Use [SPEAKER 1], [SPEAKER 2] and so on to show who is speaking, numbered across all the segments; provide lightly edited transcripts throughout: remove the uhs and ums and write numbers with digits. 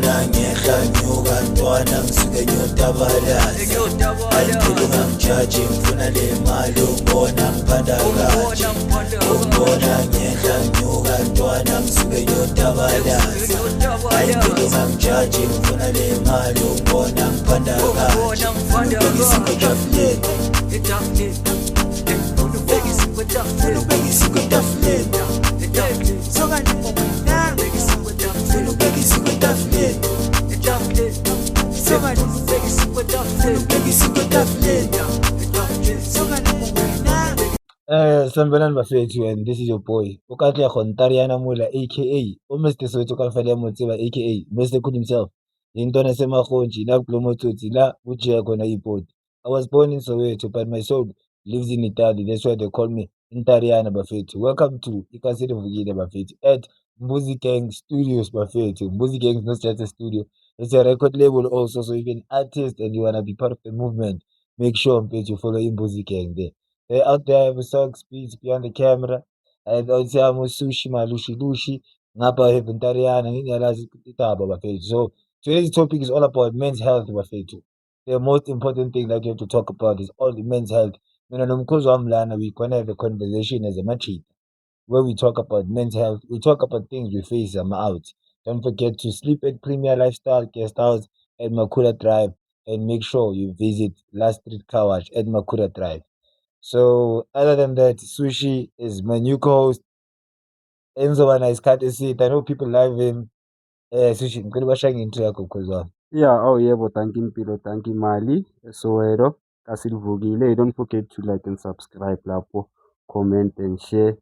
[SPEAKER 1] Ungibona ngehla nyuka, ntwana, ngisuke ngiyotabalaza. Ayiphela, ungangijaji, ngifuna le mali. Ungibona ngiphanda kanje, ungibona ngehla nyuka, ntwana, ngisuke ngiyotabalaza. Ayiphela, ungangijaji, ngifuna le mali. Ungibona ngiphanda kanje, ubheka isinkwa etafuleni, funa ubheka isinkwa etafuleni, funa ubheka isinkwa etafuleni, funa ubheka isinkwa etafuleni.
[SPEAKER 2] Sanibonani bafethu, and this is your boy uKatlego Ntariana Mula, aka uMr Soweto kamfele Motseba, aka Mr Cool himself. Intwana semahontshi la kulo motsotsi la kujiya khona ipoti. I was born in Soweto, but my soul lives in Italy. That's why they call me Ntariana, bafethu. Welcome to Ikasi Livukile, bafethu, at Mbuzi Gang Studios, bafethu. Mbuzi Gang is not just a studio, it's a record label also. So if you're an artist and you wanna be part of the movement, make sure, mfethu, you follow Mbuzi Gang there. They out there have socks, beats behind the camera. I have out sushi, malushi lushi. Ngapha I have Ntariana, ngiyalazi itaba, bafethu. So today's topic is all about men's health, bafethu. The most important thing that you have to talk about is all the men's health. Mina nomkhozi wami lana, we gonna have a conversation as a machita where we talk about men's health. We talk about things we face out. Don't forget to sleep at Premier Lifestyle Guest House at Makura Drive and make sure you visit Last Street Car Wash at Makura Drive. So other than that, Sushi is my new co-host. Enzoba na isikhathi eside. I know people love him. Sushi, ngicela ubashaye nge-intro yakho, mkhozi wami.
[SPEAKER 3] Yeah, oh yebo, thank you Mpilo, thank you Mali, Soweto, Kasilivukile. Don't forget to like and subscribe lapho, comment and share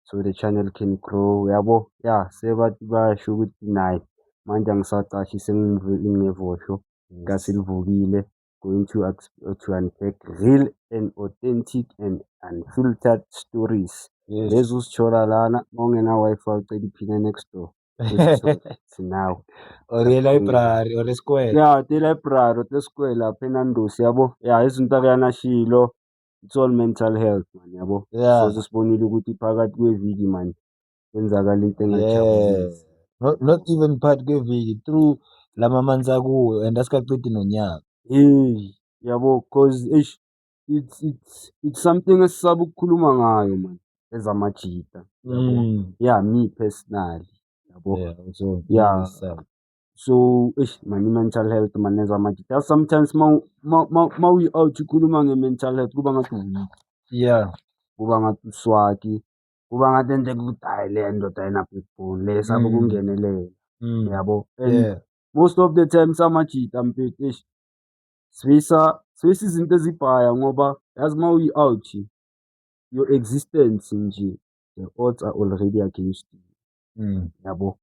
[SPEAKER 3] so the channel can grow. Yabo, yeah, sebathi bayasho ukuthi nayi manje angisacashi sengingevosho. Kasilivukile going to unpack real and authentic and unfiltered stories. Lezi uzithola lana, mawungena Wi-Fi ucela iphina next door. Uzithole sinawe.
[SPEAKER 2] Or e-library or e-square.
[SPEAKER 3] Yeah, the library, the square lapha eNandosi, yabo. Yeah, izinto akuyana it's all mental health, man, yabo. So sesibonile ukuthi phakathi kweviki, man, kwenzakala into engajabulisi.
[SPEAKER 2] Not even phakathi kweviki, through lama months akuwo and asikaqedi nonyaka.
[SPEAKER 3] Hey, yabo, 'cause eish, it's something esisaba ukukhuluma ngayo, man, ezamajita, yabo. Yeah, me personally, yabo.
[SPEAKER 2] Yeah, so side.
[SPEAKER 3] So eish man, i-mental health, man, ezamajita. Sometimes ma uyi-out ukhuluma nge-mental health kuba ngathi u-weak. Kuba ngathi uswaki, kuba ngathi enteke ukuthi hhayi le ndoda ayina-backbone le esaba ukungenelela, yabo. And most of the time samajita, mfethu, eish, sifisa izinto ezibhaya ngoba yazi ma uyi-out, your existence nje, the odds are already against you. Yabo,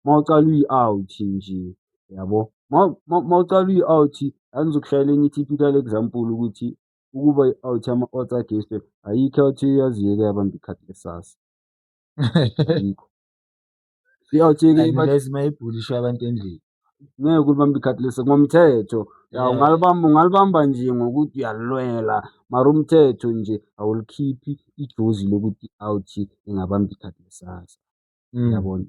[SPEAKER 3] mawucala uyi-out nje, yabo, mawucala uyi-out, angizokushayela enye i-typical example ukuthi ukuba i-out ama-odds against you, ayikho i-out eyaziyo eke yabamba ikhadi lesasa, ayikho. I-out eke
[SPEAKER 2] Unless mayibhulishwe abantu endlini.
[SPEAKER 3] Ngeke ulibambe ikhadi lesasa ngomthetho. Ya, ungalibamba nje ngokuthi uyalilwela, mara umthetho nje awulikhiphi ijozi lokuthi i-out ingabamba ikhadi lesasa. Yabona,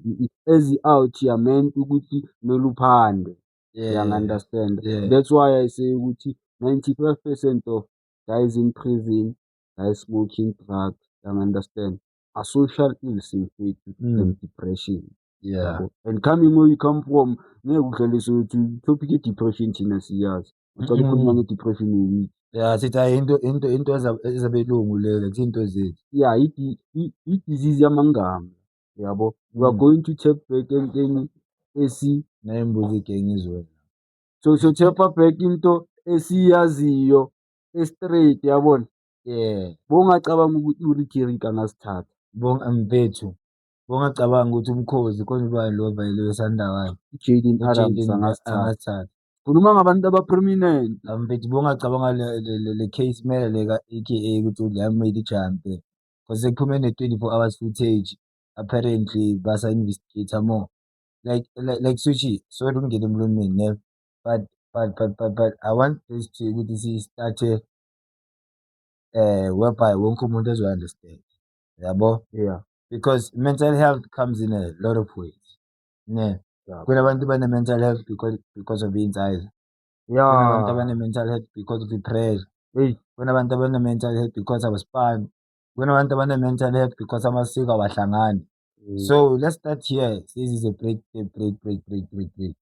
[SPEAKER 3] as i-out you are meant ukuthi kumele uphande. Uyangi-understand?
[SPEAKER 2] Yeah.
[SPEAKER 3] That's why I say ukuthi 95% of guys in prison, guys smoking drugs, uyangi-understand, are social ills, mfethu, and depression. Yabo. And coming where you come from, ngeke udlalise ukuthi topic ye-depression thina siyazi. Ucala ukukhuluma nge-depression u-weak.
[SPEAKER 2] Yeah, sithi hayi into ezabelungu leyo, akusiyo into zethu.
[SPEAKER 3] Yeah, i-disease yamangama, yabo. We are going to tap back entweni esi
[SPEAKER 2] Nayimbuzi Gang izwela.
[SPEAKER 3] So tap back into esiyaziyo e-straight, yabona. Bowungacabanga ukuthi uRicky Rick angasithatha.
[SPEAKER 2] Bonga mfethu. Bongacabanga ukuthi umkhozi konje ubani lo vele wesandawana.
[SPEAKER 3] uJaden Adams
[SPEAKER 2] uJaden
[SPEAKER 3] angasithatha.
[SPEAKER 2] Angasithatha.
[SPEAKER 3] Khuluma ngabantu aba-prominent.
[SPEAKER 2] Mfethu, bongacabanga le case mele le ka-AKA ukuthi le ijampe. Because sekuphume ne-24 hours footage, apparently basa investigate more. Like Sushi, sorry ukungena emlomeni ne. But I want this to ukuthi si-start whereby wonke umuntu ezo-understand. Yabo?
[SPEAKER 3] Yeah.
[SPEAKER 2] Because mental health comes in a lot of ways. Ne? Kunabantu bane-mental health because of iy'nsiza. Kunabantu abane-mental health because of i-pressure.
[SPEAKER 3] Hey.
[SPEAKER 2] Kunabantu abane-mental health because abasipani. Kunabantu abane-mental health because amasiko awahlangani. So let's start here. This is a break, break, break, break, break, break.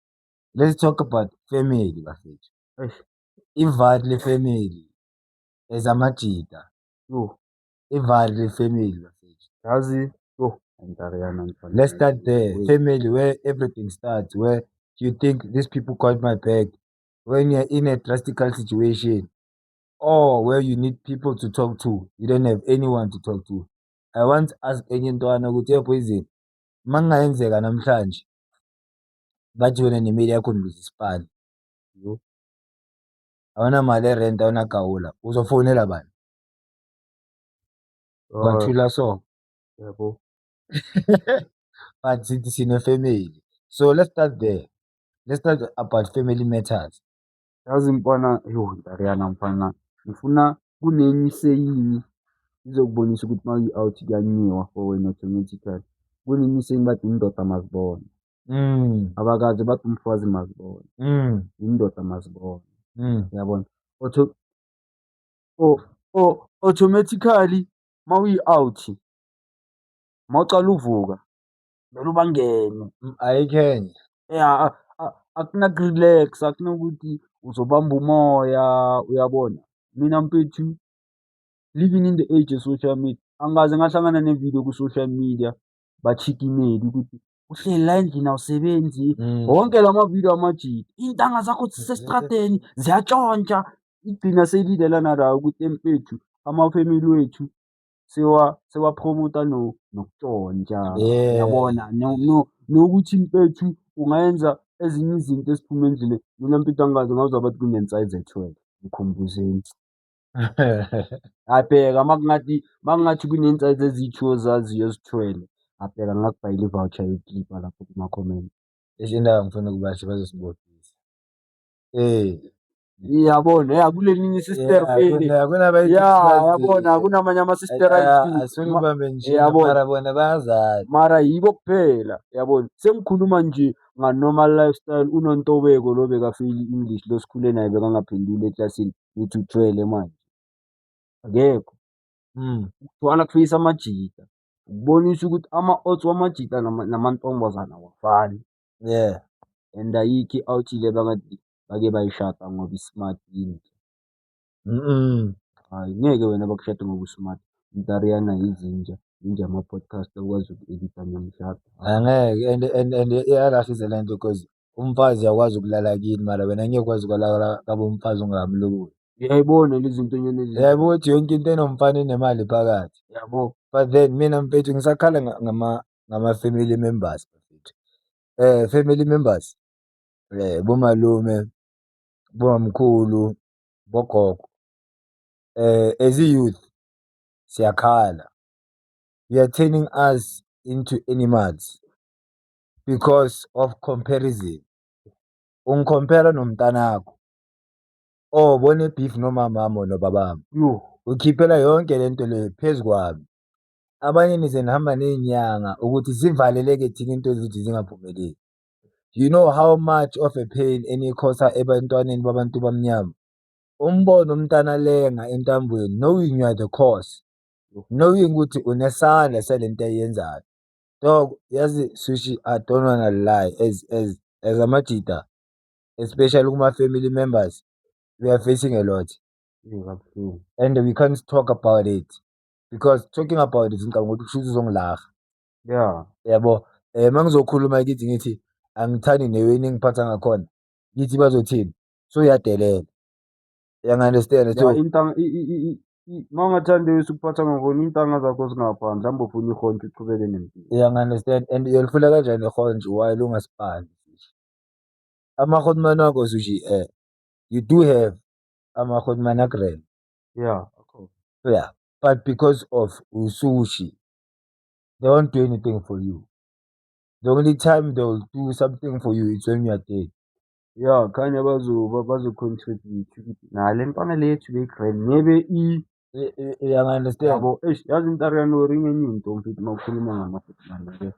[SPEAKER 2] Let's talk about family, bafethu.
[SPEAKER 3] Eish.
[SPEAKER 2] Ivari le-family as amajita.
[SPEAKER 3] Yo.
[SPEAKER 2] Ivari le-family, bafethu.
[SPEAKER 3] Yazi, yo, Ntariyana mfana.
[SPEAKER 2] Let's start there.
[SPEAKER 3] Wait.
[SPEAKER 2] Family, where everything starts, where you think these people got my back. When you're in a drastical situation or where you need people to talk to, you don't have anyone to talk to. I once asked enye intwana ukuthi, "Hey poison, makungayenzeka namhlanje bathi wena nemeli yakho niluza isipani.
[SPEAKER 3] Yo.
[SPEAKER 2] Awunamali e-rent, awunagawula, uzofonela bani?" Kwathula so.
[SPEAKER 3] Yabo.
[SPEAKER 2] But sithi sine-family. So let's start there. Let's start about family matters.
[SPEAKER 3] Yazi mfana, yo Ntariyana mfana, ngifuna kunenye i-saying izokubonisa ukuthi uma uyi-out kuyanyiwa for wena automatically. Kunenye i-saying bathi indoda mazibona. Abakaze bathi umfazi mazibona. Indoda mazibona. Uyabona? Automatically uma uyi-out, mawucala uvuka, kumele ubangene.
[SPEAKER 2] Ayikho enye.
[SPEAKER 3] Ya, akunaku-relax, akunakuthi uzobamba umoya, uyabona? Mina mfethu, living in the age of social media, angikaze ngahlangana ne-video ku-social media bachikimele ukuthi uhleli la endlini awusebenzi. Wonke la mavidiyo amajita, iy'ntanga zakho zisesitradeni ziyatshontsha. Igcina seyilidela nala ukuthi mfethu ama-family wethu sewa-promote-a nokutshontsha. Uyabona? Nokuthi mfethu ungayenza ezinye izinto eziphuma endleleni. Mina mfethu angikaze ngazwa bathi kunensayizi ethwele, ngikhumbuzeni. Hhayi bheka makungathi kuney'nsayizi eziyi-two ozaziyo ezithwele, ngabheka ngingakubhayela i-voucher yokuklipa lapho kuma-comment.
[SPEAKER 2] Eish indaba ngifuna ukubasho bazosibophisa.
[SPEAKER 3] Yabona, ya kulelinye i-sister vele. Ya, yabona kunamanye ama-sister ayi-two.
[SPEAKER 2] Asifuni ukubambe nje
[SPEAKER 3] Yabona.
[SPEAKER 2] mara bona bayazana.
[SPEAKER 3] Mara yibo kuphela, yabona. Sengikhuluma nje nga-normal lifestyle, uNontobeko lo bekafeyila i-English lo sikhule naye bekangaphenduli eklasini, ngithi uthwele manje. Akekho. Ukuthwala kufeyisa amajita. Ukubonisa ukuthi ama-odds wamajita namantombazana awafani. And ayikho i-out le bangathi bake bayishada ngoba i-smart yinhle. Hhayi ngeke wena bakushade ngoba u-smart. Ntariyana izinja, inja yama-podcast akwazi uku-edit-a ngiyamshada.
[SPEAKER 2] Angeke and iyalahlisa le nto cause umfazi uyakwazi ukulala kini mara wena angeke ukwazi ukulala kabo umfazi ungakamloboli.
[SPEAKER 3] Uyayibona lezi zinto nyana lezi.
[SPEAKER 2] Uyayibona ukuthi yonke into enomfana inemali phakathi.
[SPEAKER 3] Yabo.
[SPEAKER 2] But then mina mfethu ngisakhala ngama-family members mfethu. Family members, bomalume, bomamkhulu, bogogo. As i-youth siyakhala. You are turning us into animals because of comparison. Ungi-compare nomntanakho. Oh, bone beef nomamami or nobabami.
[SPEAKER 3] Yo.
[SPEAKER 2] Ukhiphela yonke lento le phezu kwami. Abanye nize nihamba ney'nyanga ukuthi zivaleleke thina into zethu zingaphumeleli. You know how much of a pain enikhosa ebantwaneni babantu bamnyama. Umbone umntana lenga entambweni knowing you are the cause. Knowing ukuthi unesandla salento ayenzayo. Dog, yazi Sushi, I don't wanna lie. As amajita, especially kuma family members, we are facing a lot.
[SPEAKER 3] Kabuhlungu.
[SPEAKER 2] And we can't talk about it. Because talking about it ngicabanga ukuthi kusho ukuthi uzongilaha. Yabo, mangizokhuluma kithi ngithi angithandi ne-way ningiphatha ngakhona. Kithi bazothini? So uyadelela. You understand? So
[SPEAKER 3] Ya intanga mawungathandi ukuphatha ngakhona iy'ntanga zakho zingaphandle hamba ufuna ihontsho uchubeke nempilo.
[SPEAKER 2] You understand? And uyolifuna kanjani ihontsho while ungasipani? Ama-hotman wakho Sushi, you do have ama-hotman a-grand.
[SPEAKER 3] Yeah.
[SPEAKER 2] Yeah. But because of usushi, they won't do anything for you. The only time they will do something for you is when you are dead.
[SPEAKER 3] Yeah, khanya bazo-contribute ukuthi nale ntwana le yethu beyi-grand maybe i
[SPEAKER 2] You understand?
[SPEAKER 3] Yabo, eish yazi Ntariyana ingenye into mfethu mawukhuluma ngama-hotman ke.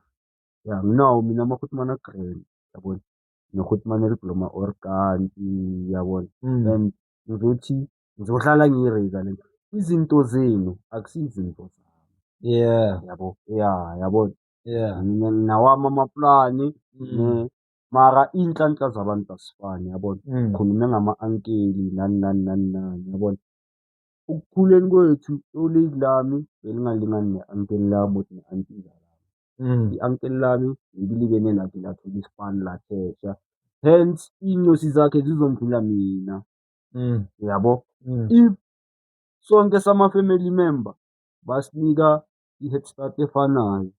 [SPEAKER 3] Ya nginawo mina ama-hotman a-grand. Yabona, noGrootman Bloma Orkanti, yabona. And ngizothi ngizohlala ngiyi-raise lento. Izinto zenu akusiyizinto zami. Yabo, ya, yabona. Mina nginawami amaplani mara iy'nhlanhla zabantu azifani, yabona. Ngikhulume ngama-ankeli nani nani nani nani, yabona. Ukukhuleni kwethu i-old lami belingalingani ne-uncle lami or ne-aunty lami. I-uncle lami maybe libe ne-lucky lathola isipani lakhesha, hence iy'nyosi zakhe zizondlula mina, yabo. If sonke sama-family member basinika i-head start efanayo,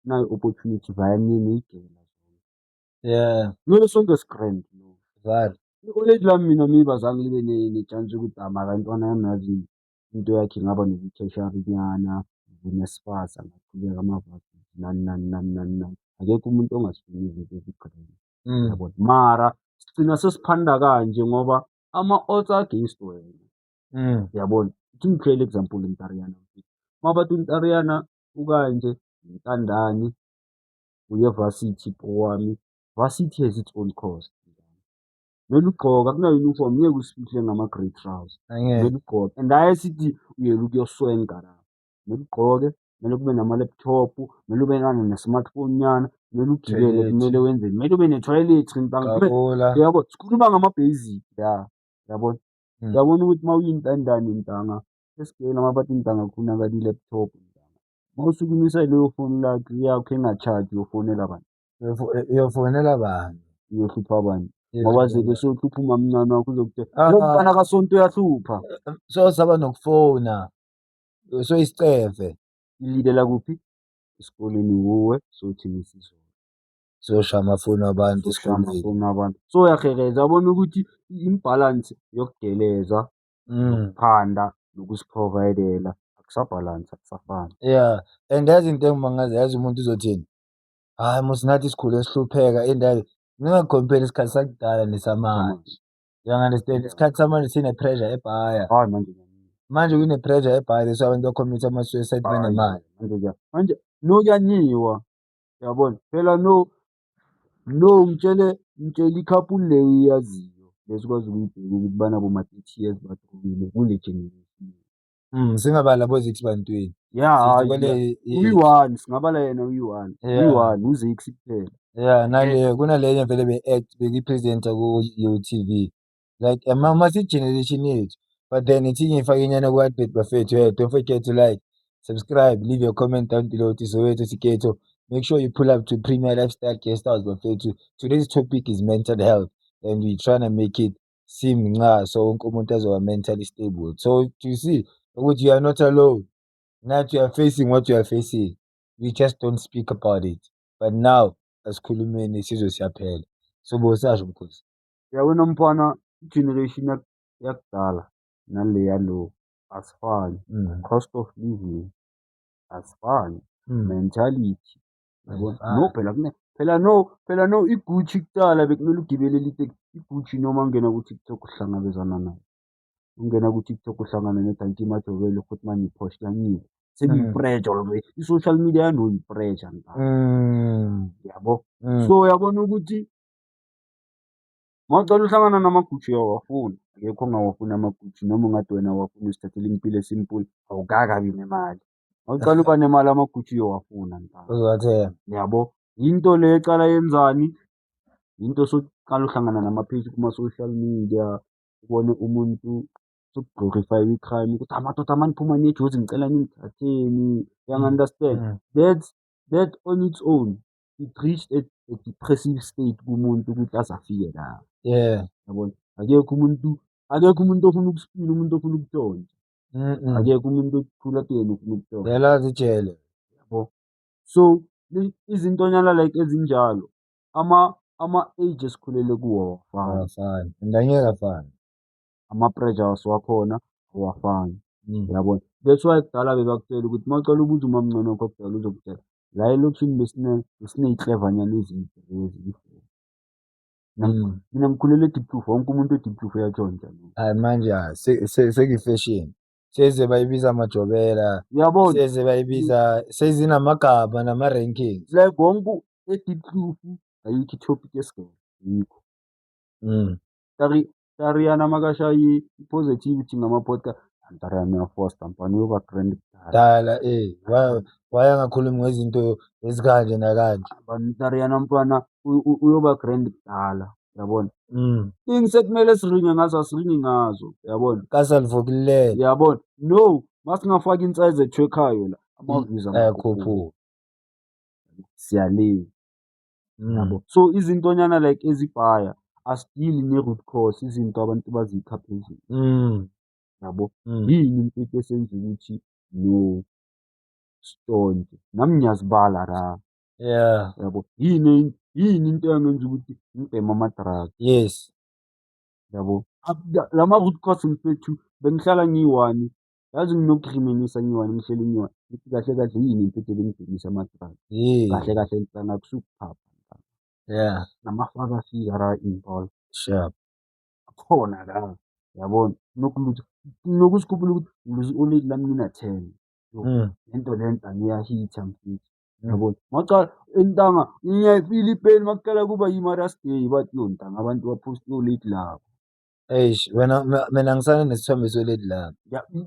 [SPEAKER 3] nayi i-opportunity vaya niyigela. Kumele sonke si-grand.
[SPEAKER 2] Vale.
[SPEAKER 3] I-old lami mina maybe azange libe ne-chance yokuthi mara intwana yami yazi into yakhe ingaba nobu-tertiary nyana, nobu-NSFAS, angaqhubeka ama-varsity nani nani nani nani nani. Akekho umuntu ongazifuni izinto ezi-grand, yabona. Mara sigcina sesiphanda kanje ngoba ama-odds against wena, yabona. Ithi ngikukhele example Ntariyana. Mabathi uNtariyana ukanje, intandane, uye varsity bro wami. Varsity has its own cost. Kumele ugqoke, akuna-uniform, ngeke usifihle ngama-grey trouser.
[SPEAKER 2] Angeke.
[SPEAKER 3] Kumele ugqoke and hhayi sithi uyela ukuyoswenka la. Kumele ugqoke, kumele kube nama-laptop, kumele ube ne-smartphone nyana, kumele ugibele,
[SPEAKER 2] Toilet.
[SPEAKER 3] Kumele wenzeni, kumele ube ne-toiletry ntanga.
[SPEAKER 2] Kabula.
[SPEAKER 3] Uyabo, sikhuluma ngama-basic la, yabona. Uyabona ukuthi uma uyintandane ntanga, esigele mabathi ntanga kufunakala i-laptop. Mawusukumisa leyo phone lakho yakho enga-charge uyofonela bani?
[SPEAKER 2] Uyofonela bani?
[SPEAKER 3] Uyohlupha bani? Ngoba zobe sewuhlupha umamncane wakho uzokutshela,
[SPEAKER 2] Ah,
[SPEAKER 3] lo
[SPEAKER 2] ah.
[SPEAKER 3] mfana kaSonto uyahlupha.
[SPEAKER 2] So saba nokufona. So isicefe.
[SPEAKER 3] Ilidela kuphi? Esikoleni wuwe, sothini isizulu.
[SPEAKER 2] Soshaya amafoni wabantu
[SPEAKER 3] Soshaya
[SPEAKER 2] esikoleni.
[SPEAKER 3] amafoni wabantu. So uyahereza, yabona ukuthi i-imbalance yokugeleza, nokuphanda, nokuzi-provide-ela akusa-balance, akusafani.
[SPEAKER 2] Yeah, and yazi into engimangaza, yazi umuntu uzothini? Hhayi mos nathi sikhule sihlupheka indawo. Ninga-compare isikhathi sakudala nesamanje. You understand? Isikhathi samanje sine-pressure ebhaya.
[SPEAKER 3] Hayi manje.
[SPEAKER 2] Manje kune-pressure ebhaya, that's why abantu ba-commit ama-suicide benemali.
[SPEAKER 3] Manje manje no kuyanyiwa, yabona. Phela no no ngitshele ngitshele i-couple le uyaziyo lesikwazi ukuyibheka ukuthi banabo ma-30 years badumile kule generation.
[SPEAKER 2] Singabali abo Zakes Bantwini.
[SPEAKER 3] Yeah,
[SPEAKER 2] Sithi
[SPEAKER 3] hayi,
[SPEAKER 2] kwale
[SPEAKER 3] uyi-one, singabala yena uyi-one.
[SPEAKER 2] Yeah.
[SPEAKER 3] Uyi-one, uZakes kuphela.
[SPEAKER 2] Yeah, nale kunalenye vele be-act beki-presenter ku-U_T_V. Like masi generation yethu. But then ithi ngiyifake inyana ku-advert bafethu. Hey, don't forget to like, subscribe, leave your comment down below to Soweto Siketo. Make sure you pull up to Premier Lifestyle Guest House bafethu. Today's topic is mental health and we trying to make it seem nca so wonke umuntu azoba mentally stable. So to see ukuthi you are not alone. Not you are facing what you are facing. We just don't speak about it. But now asikhulumeni sizwe siyaphela. So bosasho mkhosi.
[SPEAKER 3] Uyabona mfana, i-generation yakudala nale yalo asifani. Cost of living asifani. Mentality, yabona. No phela phela no phela no i-Gucci kuqala bekumele ugibelele itekisi. I-Gucci noma ungena ku-TikTok uhlangabezana nayo. Ungena ku-TikTok uhlangana ne-Dankie Majobela uGrootman i-Porsche kuyanyiwa. Sekuyi-pressure already. I-social media yanoyi-pressure ntanga. Yabo. So uyabona ukuthi mawucala uhlangana nama-Gucci uyawafuna, akekho ongawafuni ama-Gucci noma ungathi wena awuwafuni uzithathela impilo e-simple, awukakabi nemali. Mawucala uba nemali ama-Gucci uyowafuna ntanga.
[SPEAKER 2] Uzowathenga.
[SPEAKER 3] Yabo. Into le ecala yenzani? Into sokuqala uhlangana nama-page kuma-social media, ubone umuntu soku-glorify i-crime ukuthi amadoda maniphuma niye eJozi ngicela ningithatheni. Uyangi-understand? That on its own it reached a depressive state kumuntu ukuthi aze afike la. Yabona? Akekho umuntu ofuna ukuspina, umuntu ofuna ukutshontsha. Akekho umuntu okhula athi yena ufuna ukutshontsha.
[SPEAKER 2] Uyalazi ijele.
[SPEAKER 3] Yabo. So izintonyana like ezinjalo ama-age esikhulele kuwo awafani.
[SPEAKER 2] Awafani. And angeke afane.
[SPEAKER 3] Ama-pressures wakhona awafani. Uyabona? That's why kudala bebakutshela ukuthi mawucala ubuza umamncane wakho wakudala uzokutshela la elokishini besiney'klevanyana eziyi-three eziyi-four. Mina ngikhulele e-Diepkloof, wonke umuntu e-Diepkloof uyatshontsha.
[SPEAKER 2] Hhayi manje sekuyi-fashion. Seze bayibiza amajobela.
[SPEAKER 3] Uyabona?
[SPEAKER 2] Seze bayibiza sezinamagama nama-rankings.
[SPEAKER 3] Like wonke e-Diepkloof Ayikho i-topic yesigele, ayikho. Tariyana makashaye i-positivity ngama-podcast, Tariyana uyafosta mfana, uyoba grand kudala.
[SPEAKER 2] Dala why angakhulumi ngezinto ezikanje nakanje?
[SPEAKER 3] Tariyana mfana uyoba grand kudala, yabona. Things ekumele siringe ngazo asiringi ngazo, yabona.
[SPEAKER 2] Kasalivukile.
[SPEAKER 3] Yabona, no, masingafaka insize ethwekhayo la, ama-views
[SPEAKER 2] Ayakhuphuka.
[SPEAKER 3] Siyale. Yabo. So izintonyana like ezibhaya asidili ne-root cause, izinto abantu bazikha phezulu. Yabo. Yini mfethu esenza ukuthi no stonke? Nami ngiyazibala la. Yabo. Yini into engenza ukuthi ngibheme ama-drugs? Yabo. Lama root cause mfethu bengihlala ngiyi-one. Yazi nginokuhluminisa ngiyi-one, ngihleli ngiyi-one. Ngithi kahle kahle yini mfethu ebengibhemisa ama-drugs? Kahle kahle ntanga kusukuphapha. Namafaka afika la involved.
[SPEAKER 2] Sharp.
[SPEAKER 3] Khona la. Yabona. Nokulutha. Nokusikhuphula ukuthi ngiluze i-oledi lami ngina-10. Lento lento ngiyahitha mfethu. Yabona. Ngacala intanga ngiyayifila i-pain makuqala kuba yi-Mother's Day bathi yo ntanga abantu ba-post i-oledi labo.
[SPEAKER 2] Eish wena mina ngisana nesithombe soledi lami.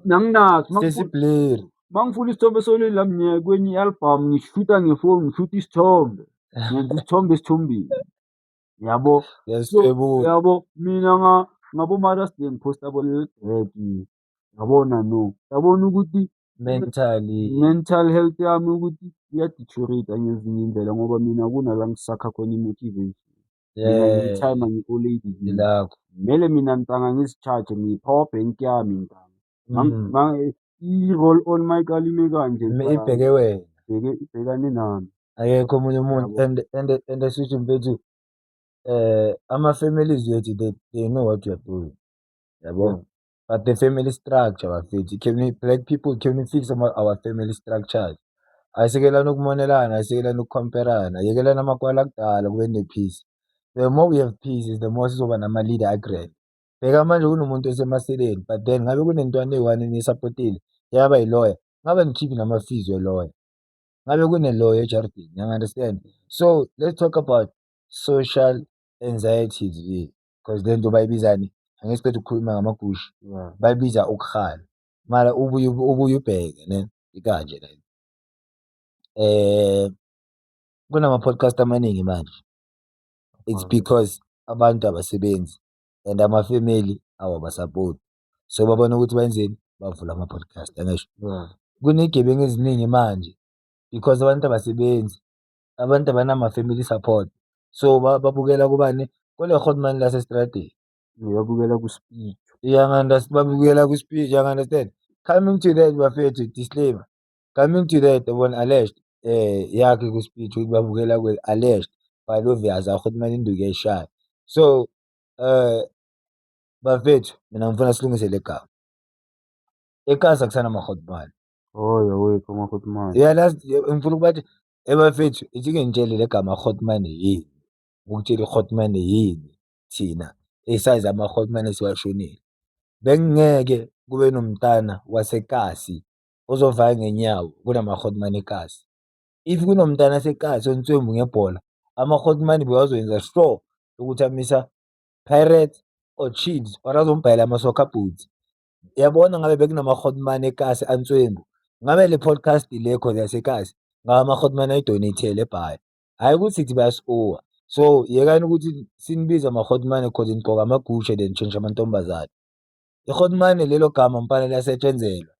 [SPEAKER 3] Nanginaso.
[SPEAKER 2] Sesi-blurry.
[SPEAKER 3] Mangifuna isithombe soledi lami ngiya kwenye i-album ngishuta ngefoni ngishuta isithombe. Ngenza isithombe esithombeni. Yabo.
[SPEAKER 2] Uyasithwebula.
[SPEAKER 3] Yabo mina ngabo Mother's Day ngiphosta bo Lil Drag. Yabona no. Yabona ukuthi
[SPEAKER 2] mentally
[SPEAKER 3] mental health yami ukuthi iya-deteriorate ngezinye indlela ngoba mina kunala ngisakha khona i-motivation. Mina ngiyi-timer ngi-olady kimi.
[SPEAKER 2] Ilapho.
[SPEAKER 3] Kumele mina ntanga ngizi-charge ngiyi-power bank yami ntanga. I-roll on mic alime kanje ntanga.
[SPEAKER 2] Ibheke wena.
[SPEAKER 3] Ibhekane nami.
[SPEAKER 2] Akekho omunye umuntu and esithi mfethu ama-families wethu they know what you are doing. Yabo. But the family structure bafethu, can we black people, can we fix our family structures? Ayisekelani ukumonelana, ayisekelani ukukhomperana, yekelani amakwala akudala kube ne-peace. The more we have peace is the more sizoba nama-leader a-grand. Bheka manje kunomuntu osemaseleni, but then ngabe kunentwana eyi-one eniyisapotile yaba yi-lawyer, ngabe anikhiphi nama-fees we-lawyer. Ngabe kune-lawyer ejardini, you understand? So let's talk about social anxieties here, because le nto bayibizani, angeke siqede ukukhuluma ngamagusha, bayibiza ukuhala. Mara ubuye ubheke ne, ikanje le. Kunama-podcast amaningi manje. It's because abantu abasebenzi and ama-family awabasapoti. So babona ukuthi benzeni, bavula ama-podcast, angisho? Kuney'gebengu eziningi manje because abantu abasebenzi, abantu abanama-family support. So babukela kubani? Kule hotman lasestradeni.
[SPEAKER 3] Babukela ku-speed.
[SPEAKER 2] Babukela ku-speed, you understand? Coming to that bafethu, disclaimer. Coming to that, yabona alleged yakhe ku-speed ukuthi babukela alleged but obvious ahotman induku iyayishaya. So bafethu mina ngifuna silungise le gama. Ekasi akusana ama-hotman.
[SPEAKER 3] Oh yawethu ama-hotman.
[SPEAKER 2] Uyalazi ngifuna ukubathi ebafethu ithi ke ngitshele le gama hotman yini. Ukutshela i-hotman yini thina esazi ama-hotman esiwashonile. Bengingeke kube nomntana wasekasi ozovaya ngenyawo kunama-hotman ekasi. If kunomntana wasekasi ontswembu ngebhola, ama-hotman bewazoyenza sure ukuthi amisa Pirates or Chiefs or azombhayela ama-soccer boots. Uyabona ngabe bekunama-hotman ekasi antswembu, ngabe le podcast le cause yasekasi, ngabe ama-hotman ayi-donate-ele ebhayi. Hhayi ukuthi sithi bayasi-owe. So yekani ukuthi sinibize ama-hotman cause nigqoka ama-Gucci then nishintsha amantombazane. I-hotman lelo gama mfana liyasetshenzelwa.